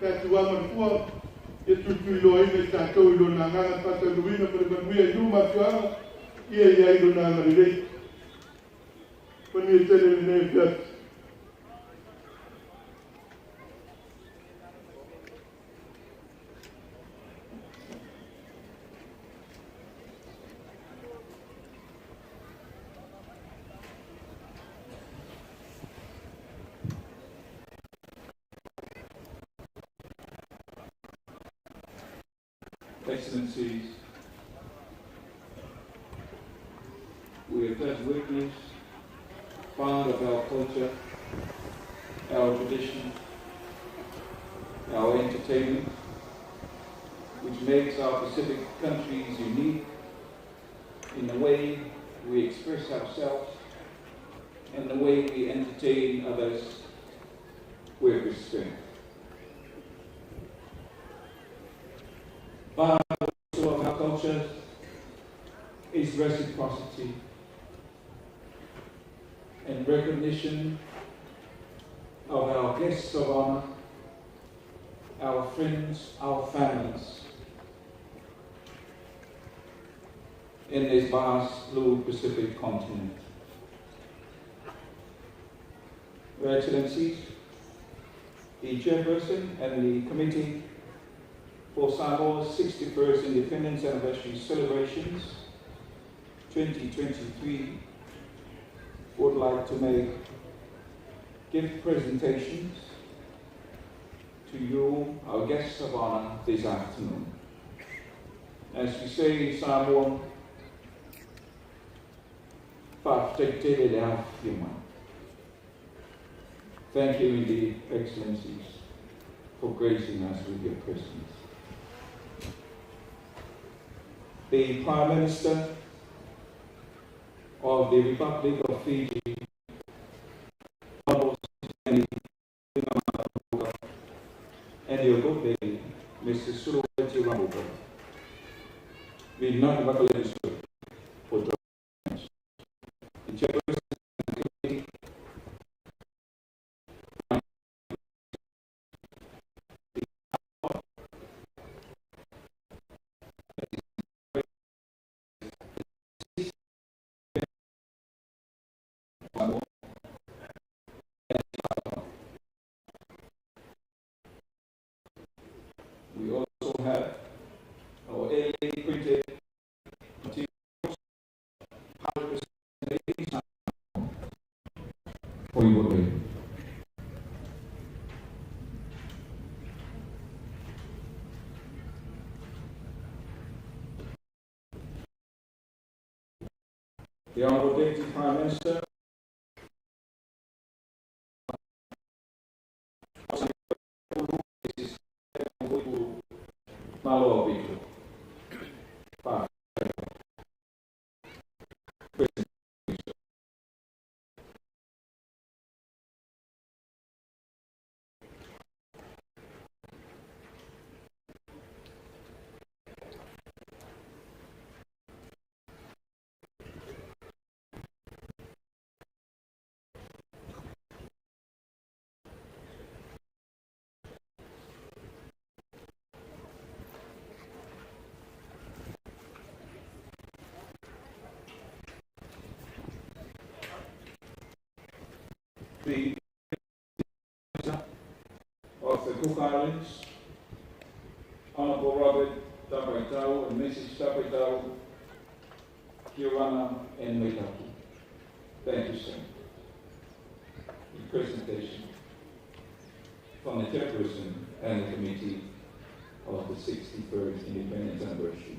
pe a tuua ma le fua, ia tulituliloaina i tatou i Lona agaga faataunuuina ma le manuia i nuu ma afioaga, ia i ai Lona agalelei. Manuia tele lenei afiafi. Excellencies, we have just witnessed part of our culture, our tradition, our entertainment, which makes our Pacific countries unique in the way we express ourselves and the way we entertain others with respect. Part also of our culture is reciprocity and recognition of our guests of honor, our friends, our families in this vast blue Pacific continent. Your Excellencies, the Chairperson and the Committee for Samoa's 61st Independence Anniversary celebrations 2023 would like to make gift presentations to you, our guests of honor this afternoon. As we say in Samoa, Thank you indeed, Excellencies, for gracing us with your presence. The Prime Minister of the Republic of Fiji, Honorable and your good lady, Mrs. Sulueti Rabuka. We not for joining us. The chairperson of the committee, We also have our AA printed materials, 100% for your reading. The Honourable Deputy Prime Minister, Malo Vito. The of the Cook Islands, Honourable Robert Tapaitau and Mrs. Tapaitau, Kirana and Meitaki. Thank you, sir. The presentation from the chairperson and the committee of the 63rd Independence Anniversary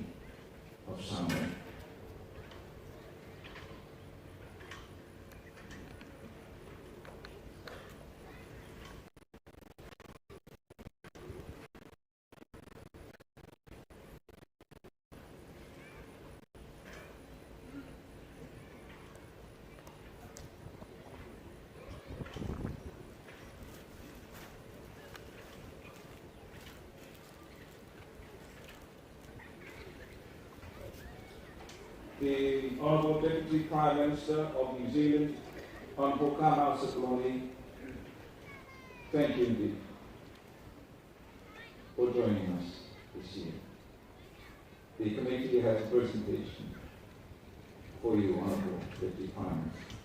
of Samoa. The Honourable Deputy Prime Minister of New Zealand, Honourable Carmel Sepuloni, thank you indeed for joining us this year. The committee has a presentation for you, Honourable Deputy Prime Minister.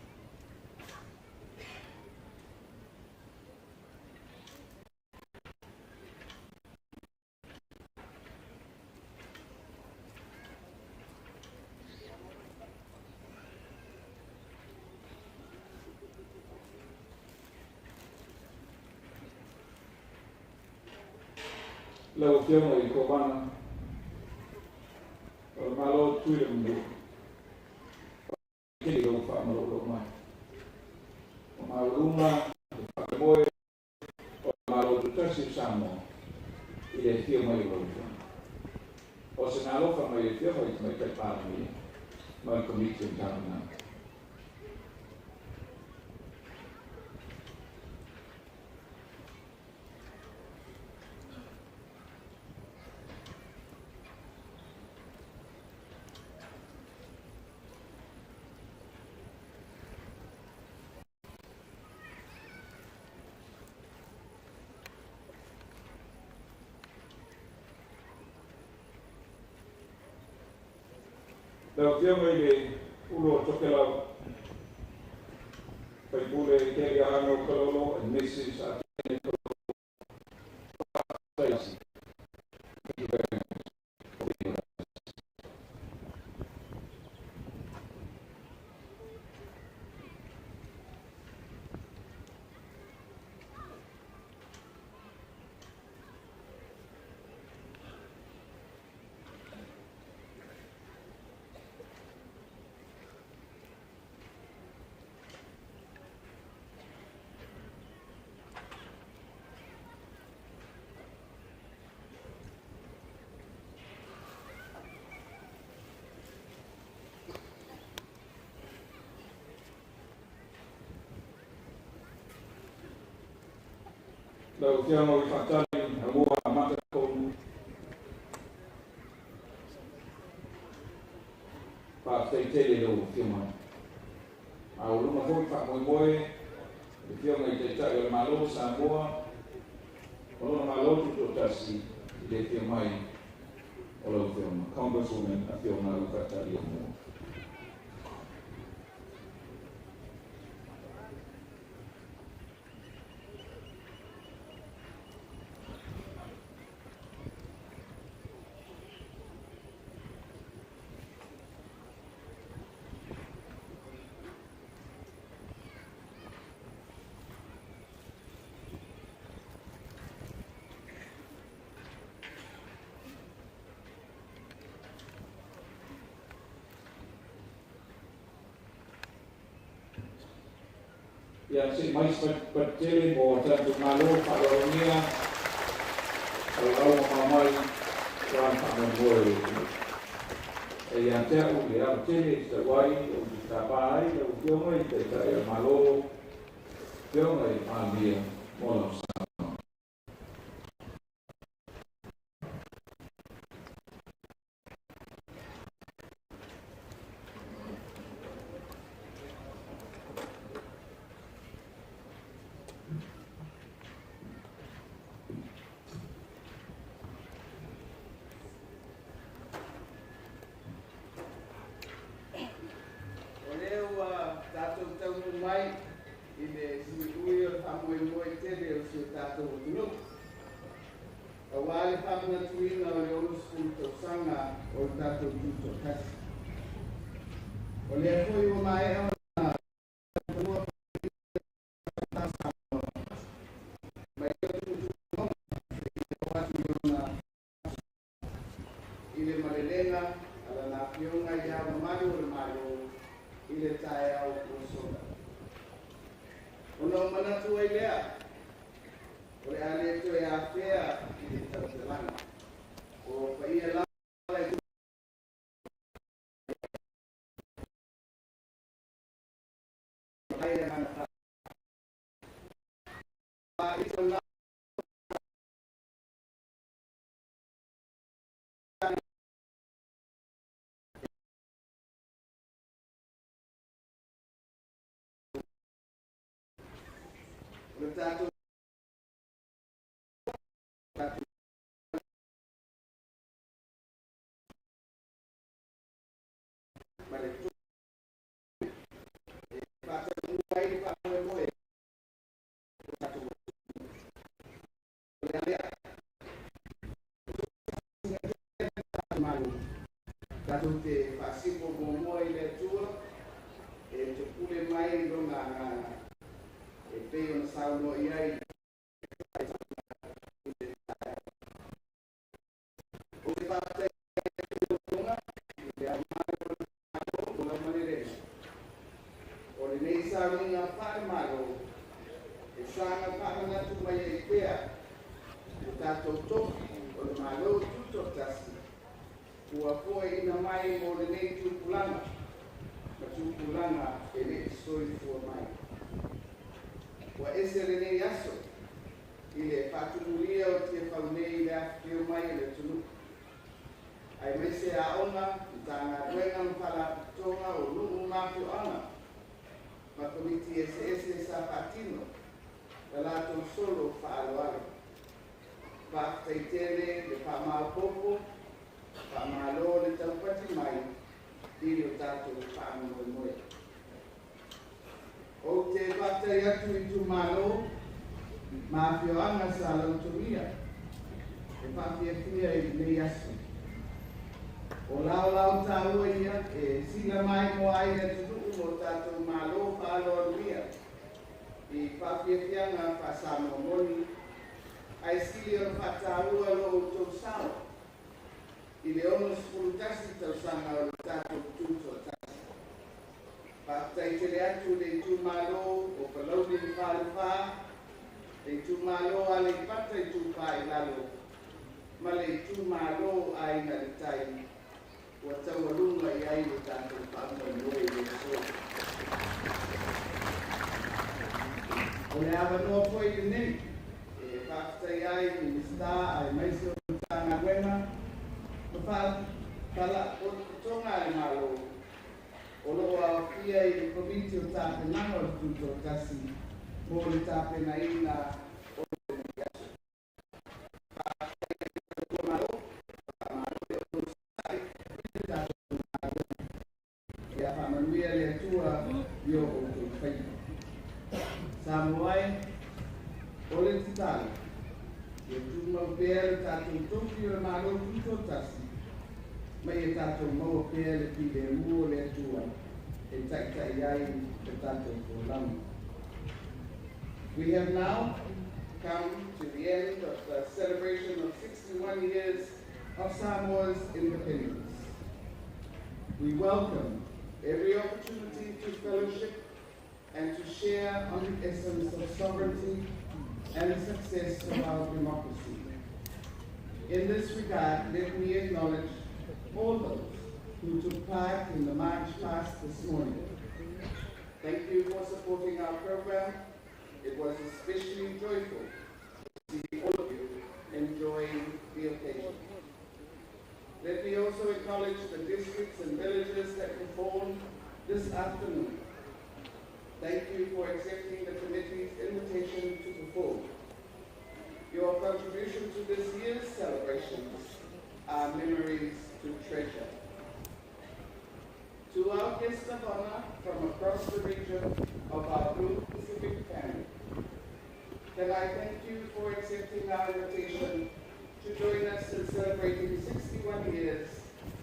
Lau Afioga i Kovana, o le malo tui le mundu, kili lau whaamalolo mai. O maulunga, te whakamoe, o le malo tutasi o Samoa, i le fio mai o lau afioga. O se ngalofa mai e fio mai te mai tai pāramia, mai komiti o tāpana. Lau Afioga i le Ulu o Tokelau, Faipule Keri Ahano Kalolo and Mrs. Atene Kalolo. Thank you very much for being with us. Lau Afioga o Faatali Amoa Amata Koulu. Faafetai tele i lau Afioga. Maualuga foi le faamoemoe i le Afioga i Taitai o le Malo o Samoa ma lona Malo Tutoatasi i le afio mai o lau Afioga, Congresswoman Afioga Ufaatali Amoa. Ia, se i mai se patele mo tatou Malo faaaloalogia auau ma mai aua le faamoemoe o le atunuu. E ia te au le ava tele e tatau ai ou te tapa ai lau Afioga i Taitai o le Malo, Afioga i le Palemia mo lau saunoaga. O lea ua tatou taunuu mai i le suiui o le faamoemoe tele o si o tatou atunuu, aua le faamanatuina o le 60 tausaga o le tatou Tutoatasi. O lea foi ua maea ona fanua Samoa mai le tuutuuga seia oo atu i ona i le malelega a lana Afioga i Le Ao Mamalu o le Malo i le taeao ua sola. Ona ou manatu ai lea, o le a le toe afea i le tautalaga. O paia lava e mai le agaga O le tatou ma le e faataunuu ai le faamoemoe o tatou o le a lea Malo tatou te faasifo muamua i le Atua e topule mai lona agaga e pei ona saunoa i ai i le taeao. Ou te faafetai atu lau Afioga i le Ao Mamalu o le Malo mo lau malelega. O lenei sauniga faale-Malo e saga faamanatu mai ai pea lo tatou tofi o le Malo Tutoatasi ua foaiina mai mo lenei tupulaga ma tupulaga e le i soifua mai. Ua ese lenei aso i le faatumulia o Tiafau nei i le afifio mai o le atunuu, aemaise aoga, Matagaluega ma Faalapotopotoga o nuu ma afioaga ma Komiti eseese sa faatino la latou solo faaaloalo. Faafetai tele le faamaopoopo, faamalo le taupati mai i lo tatou faamoemoe. Ou te faafetai atu i itumalo ma afioaga sa lautogia e faafiafia i lenei aso. O laolao taua ia e sila maimoa ai le atunuu ma o tatou Malo faaaloalogia i faafiafiaga faa-Samoa moni, ae sili ona faataua lo outou sao i le 61 tausaga o le tatou Tutoatasi. Faafetai tele atu i le itumalo o Palauli le Falefa, le itumalo o Aleipata Itupa i Lalo, ma le itumalo o Aiga i le Tai ua taualuga i ai le tatou faamoemoe i le aso. O le avanoa foi lenei e Faafetai ai i Minisita aemaise o Matagaluega ma Faalapotopotoga a le Malo o lo o aofia i le Komiti o Tapenaga o le Tutoatasi mo le tapenaina o lenei aso. Faafetai i le Malo, faamalo le onosai i le tatou galuega. Ia faamanuia le Atua i o outou faiva. Samoa e, o le tatalo, ia tumau pea le tatou tofi o le Malo Tutoatasi, ma ia tatou maua pea le filemu o le Atua e taitai ai le tatou folauga. We have now come to the end of the celebration of 61 years of Samoa's independence. We welcome every opportunity to fellowship and to share on the essence of sovereignty and the success of our democracy. In this regard, let me acknowledge all those who took part in the march past this morning. Thank you for supporting our program. It was especially joyful to see all of you enjoying the occasion. Let me also acknowledge the districts and villages that performed this afternoon. Thank you for accepting the committee's invitation to perform. Your contribution to this year's celebrations are memories to treasure. To our guests of honor from across the region of our Blue Pacific family, can I thank you for accepting our invitation to join us in celebrating 61 years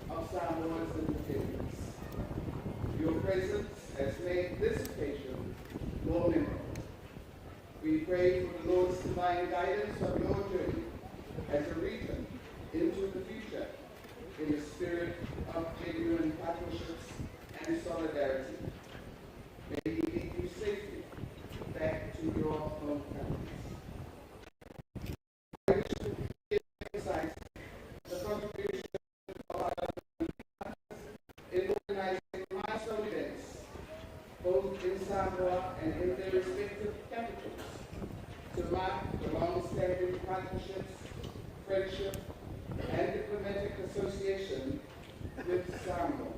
of Samoa's independence. Your presence has made this occasion more memorable. We pray for the Lord's divine guidance of your journey as a region into the future in the spirit of genuine partnerships and solidarity. May He lead you safely back to your home countries. I wish to emphasize the contribution of our partners in organizing milestone events, both in Samoa and in their respective capitals, to mark the long-standing partnerships, friendship, and diplomatic association with Samoa.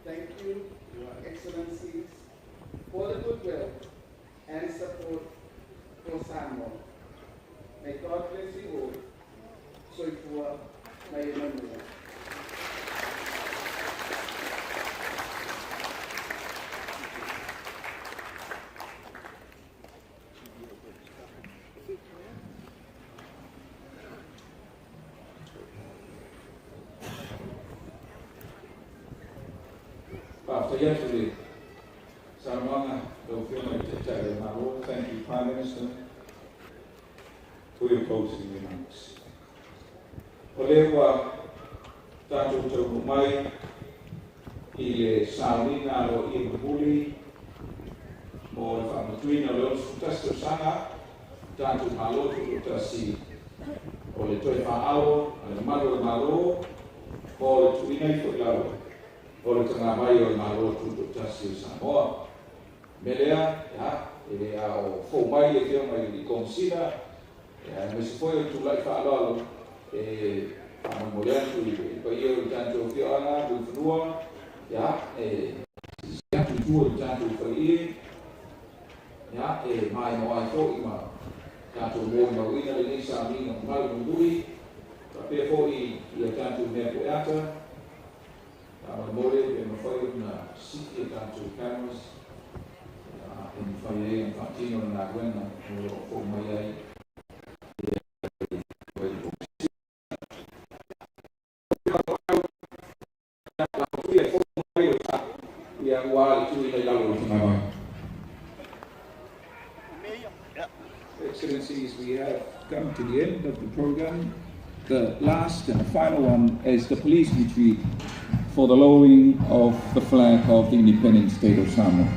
Thank you, Your Excellencies, for the goodwill and support for Samoa. May God bless you all. Soifua ma ia manuia. Faafetai atu le saunoaga lau Afioga i le Taitai o le Malo. Thank you, Prime Minister, for your closing remarks. O lea ua tatou taunuu mai i le sauniga aloaia mulimuli mo le faamatuina o le 61 tausaga tatou Malo Tutoatasi o le toe faaao a le mamalu o le Malo mo le tuuina ifo i lalo o le tagavai o le Malo Tutoatasi o Samoa. Me lea, ia, e le a o fou mai le Afioga i le Komesina, ia, aemaise foi o le tulai faaaloalo e faamolemole atu i le paia o le tatou afioaga Mulifanua, ia, e silasila atu i tua i le tatou faleie, ia, e maimoa ai foi ma tatou molimauina lenei sauniga mamalu mulimuli, faapea foi i a tatou mea pueata. Faamolemole pe mafai ona siki a tatou cameras, ia, e mafai ai ona faatino le galuega o lo o fou mai ai ia aua le tuuina i lalo o le tagavai. Excellencies, we have come to the end of the program. The last and final one is the police retreat for the lowering of the flag of the independent state of Samoa.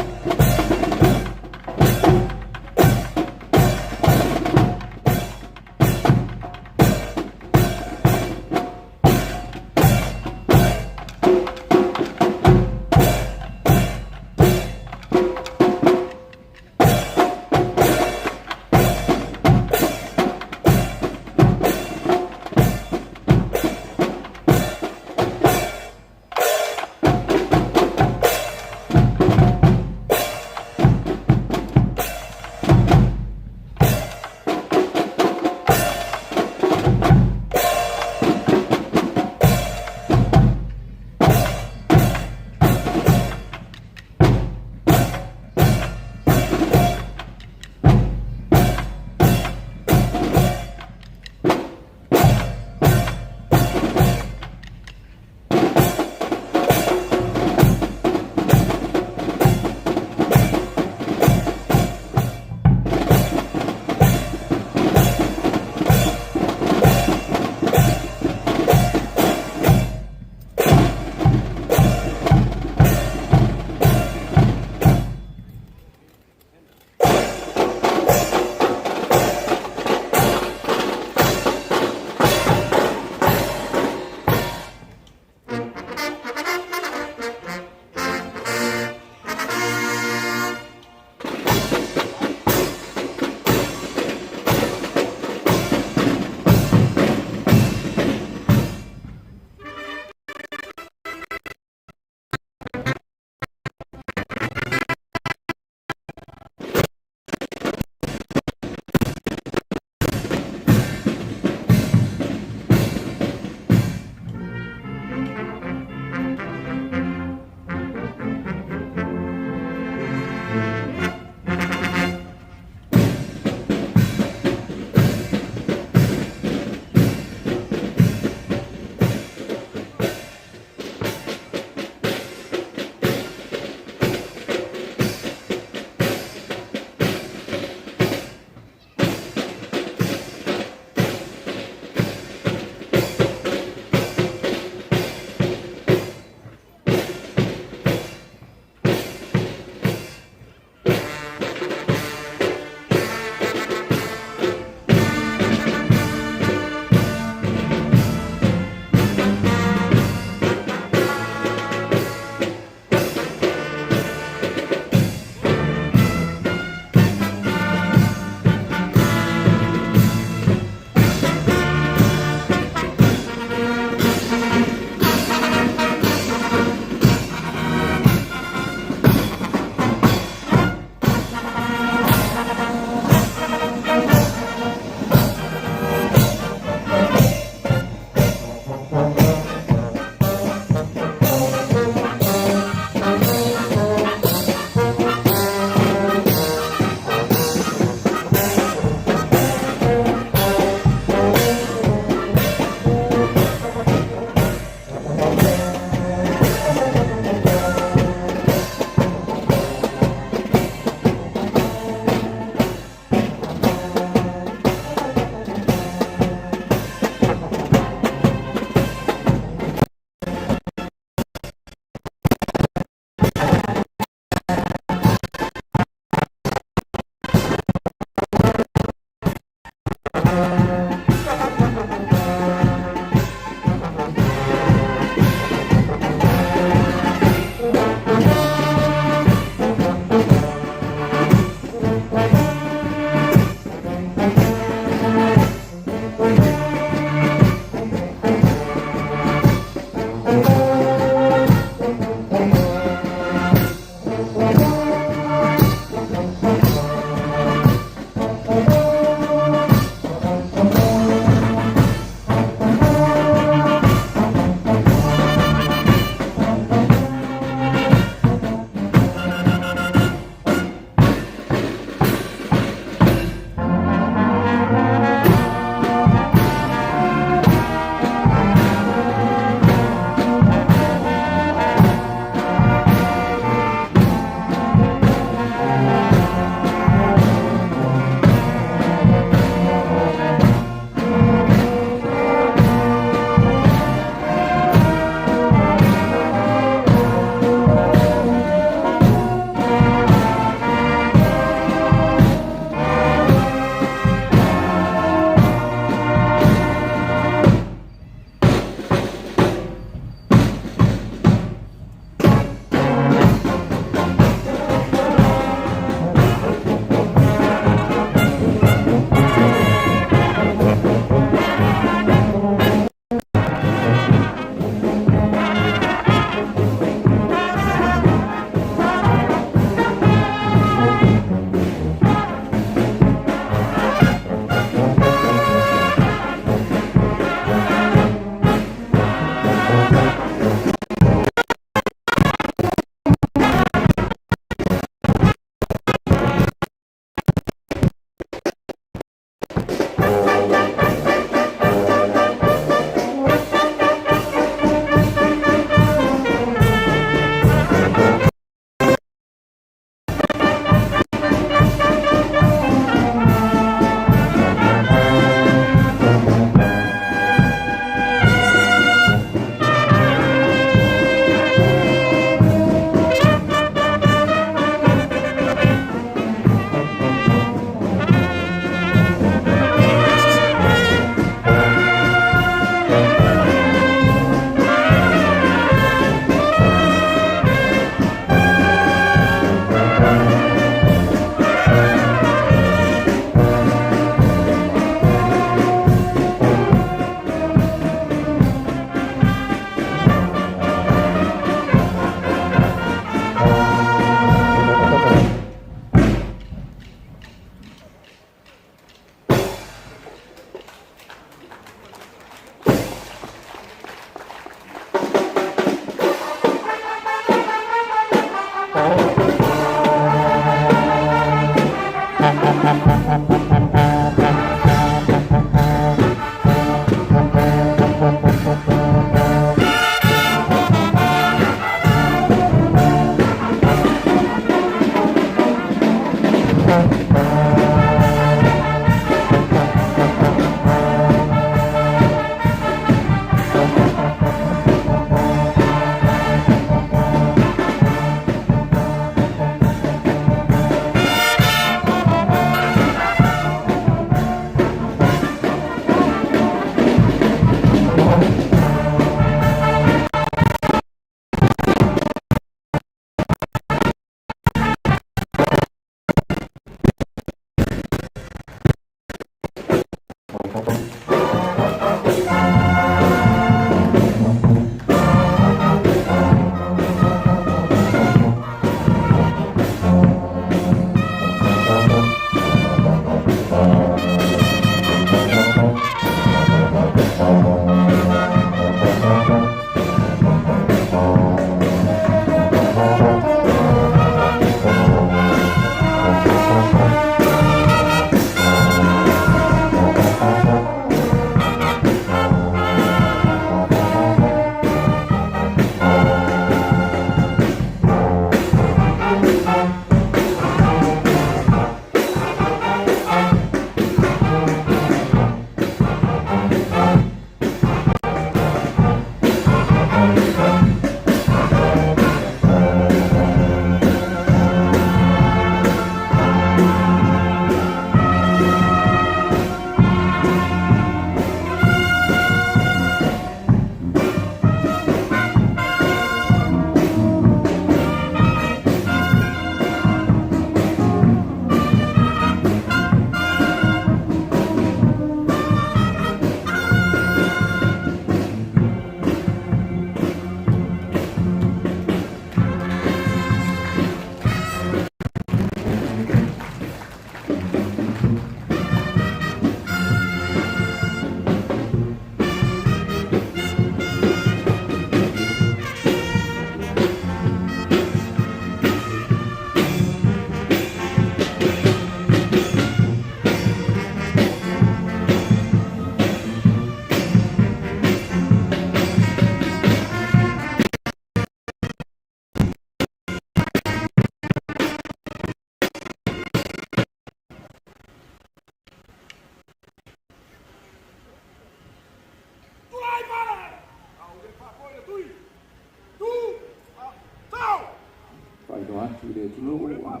Faailoa atu i le atunuu ua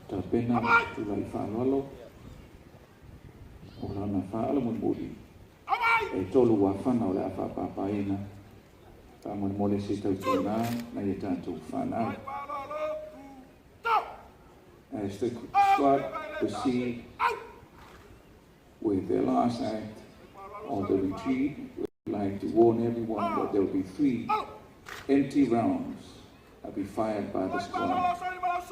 tapena tulai faaaloalo o lana faaala mulimuli e tolu afana o le a faapaapaaina faamolemole se tautuana nai a tatou fanau. As the squad proceed with their last act of the retreat, we'd like to warn everyone that there will be 3 empty rounds that will be fired by the squad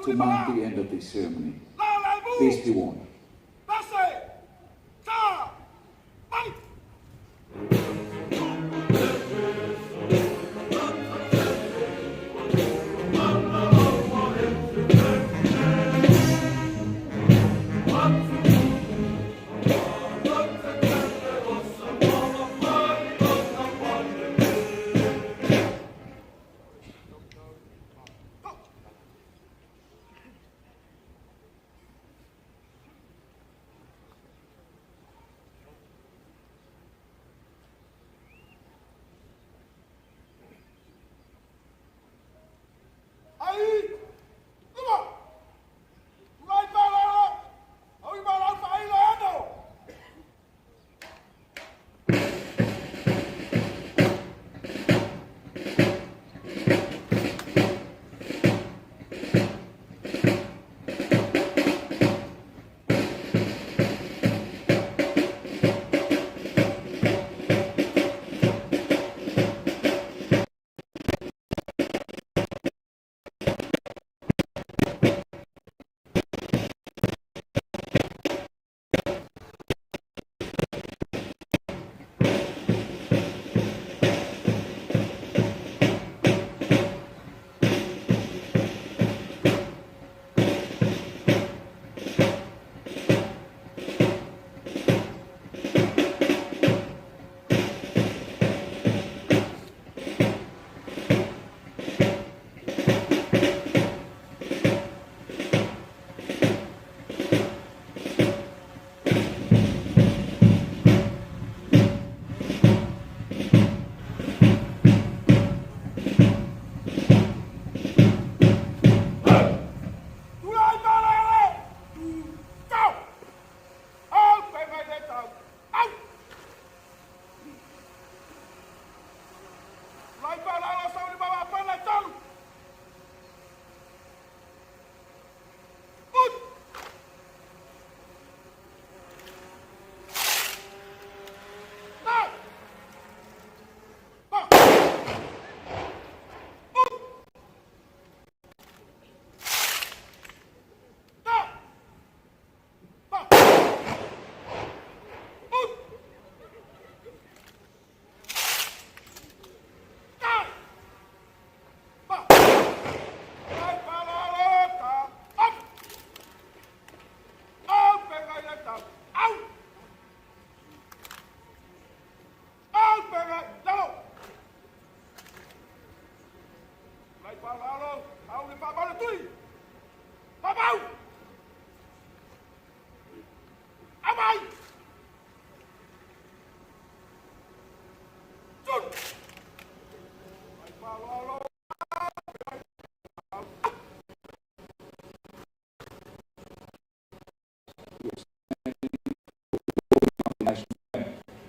to mark the end of this ceremony. Please be warned.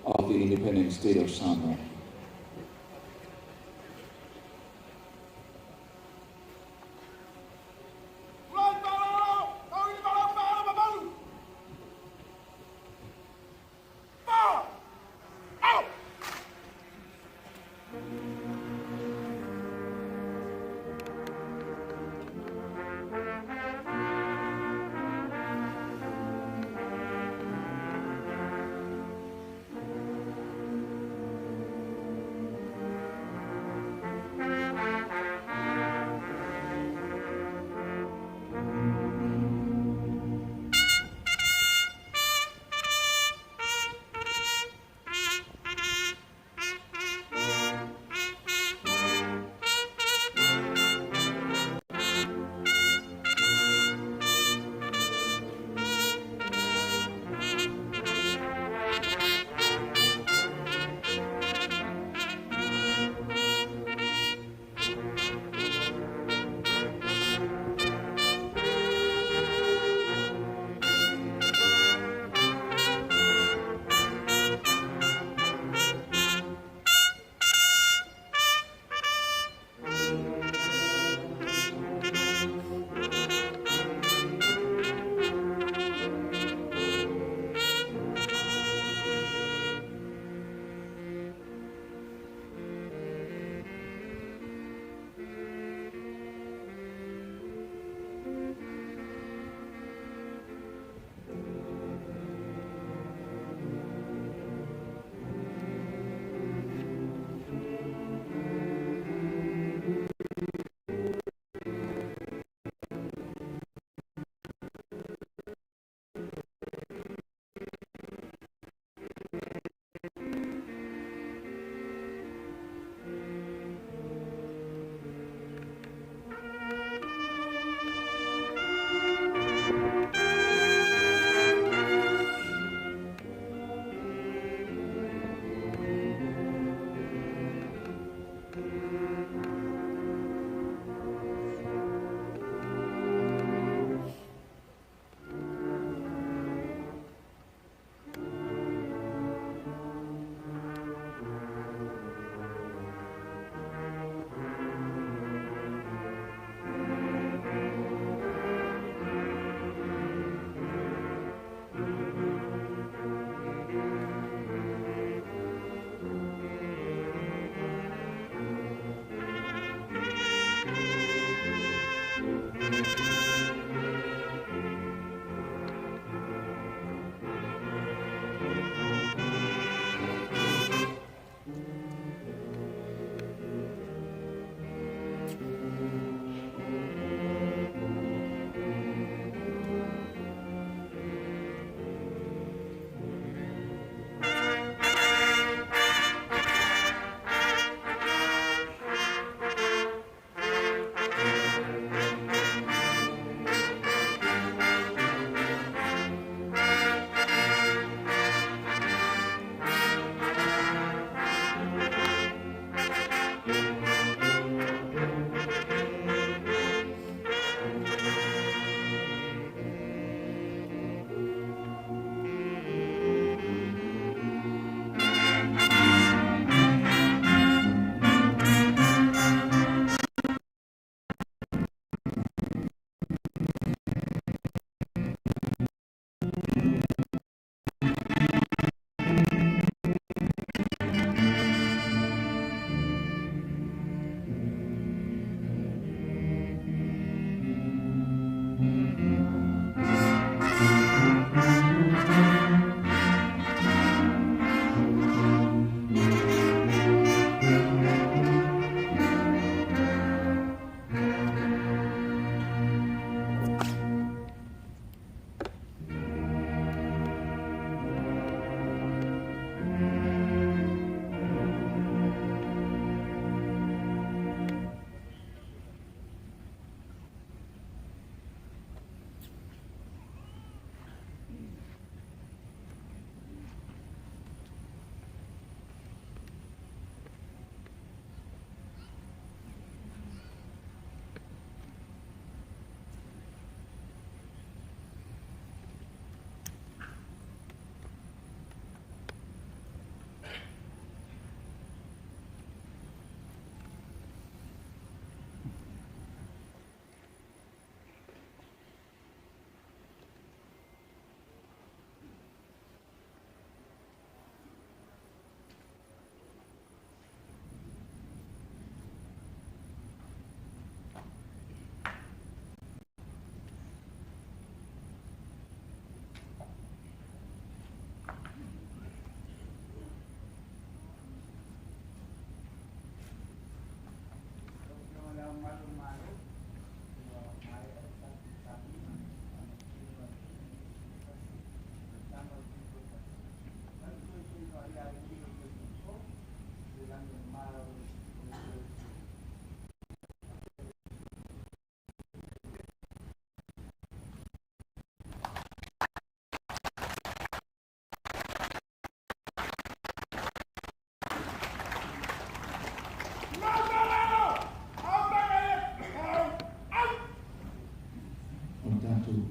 Of the independent state of Samoa.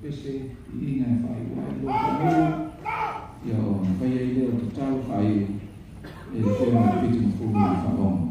pese viiga e faaiu ai lou faanuu ia ona faia ai lea o tatalo faaiu e le Afioga i le Pita Mafulu i le Faavaoga.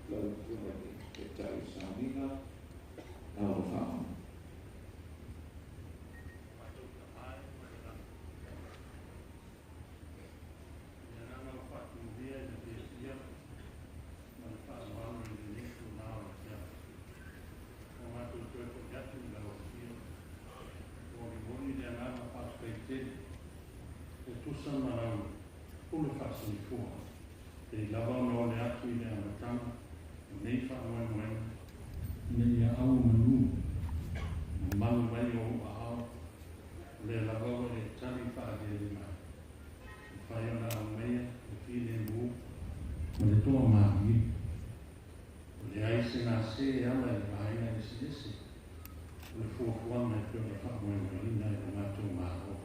Lau Afioga i le Taitai o Sauniga, lau o Faaono. E tusa ma lau pule faasoifua, e lava ona ole atu i le amataga o nei faamoemoega, ina ia auomanu mamalu mai o ou aao, o lea lava ua e tali faaaliali mai, mafai ona aumaia le filemu ma le toamalie. Ua leai se gase e ala i vaega eseese o le fuafuaga e pei ona faamoemoeina e lo matou Malo.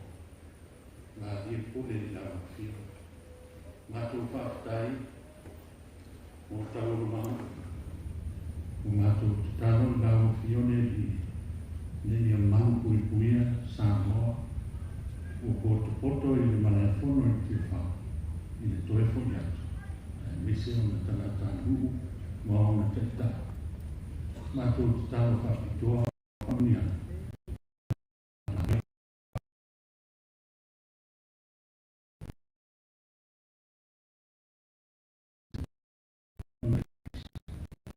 Malie pule i lau Afioga. Matou faafetai mo taualumaga. Ua matou tatalo i lau Afioga le Alii ina ia malupuipuia Samoa ua potopoto i le malaefono i Tiafau i le toe foi atu, aemaise ona tagatanuu ma ona taitai. Matou tatalo faapitoa.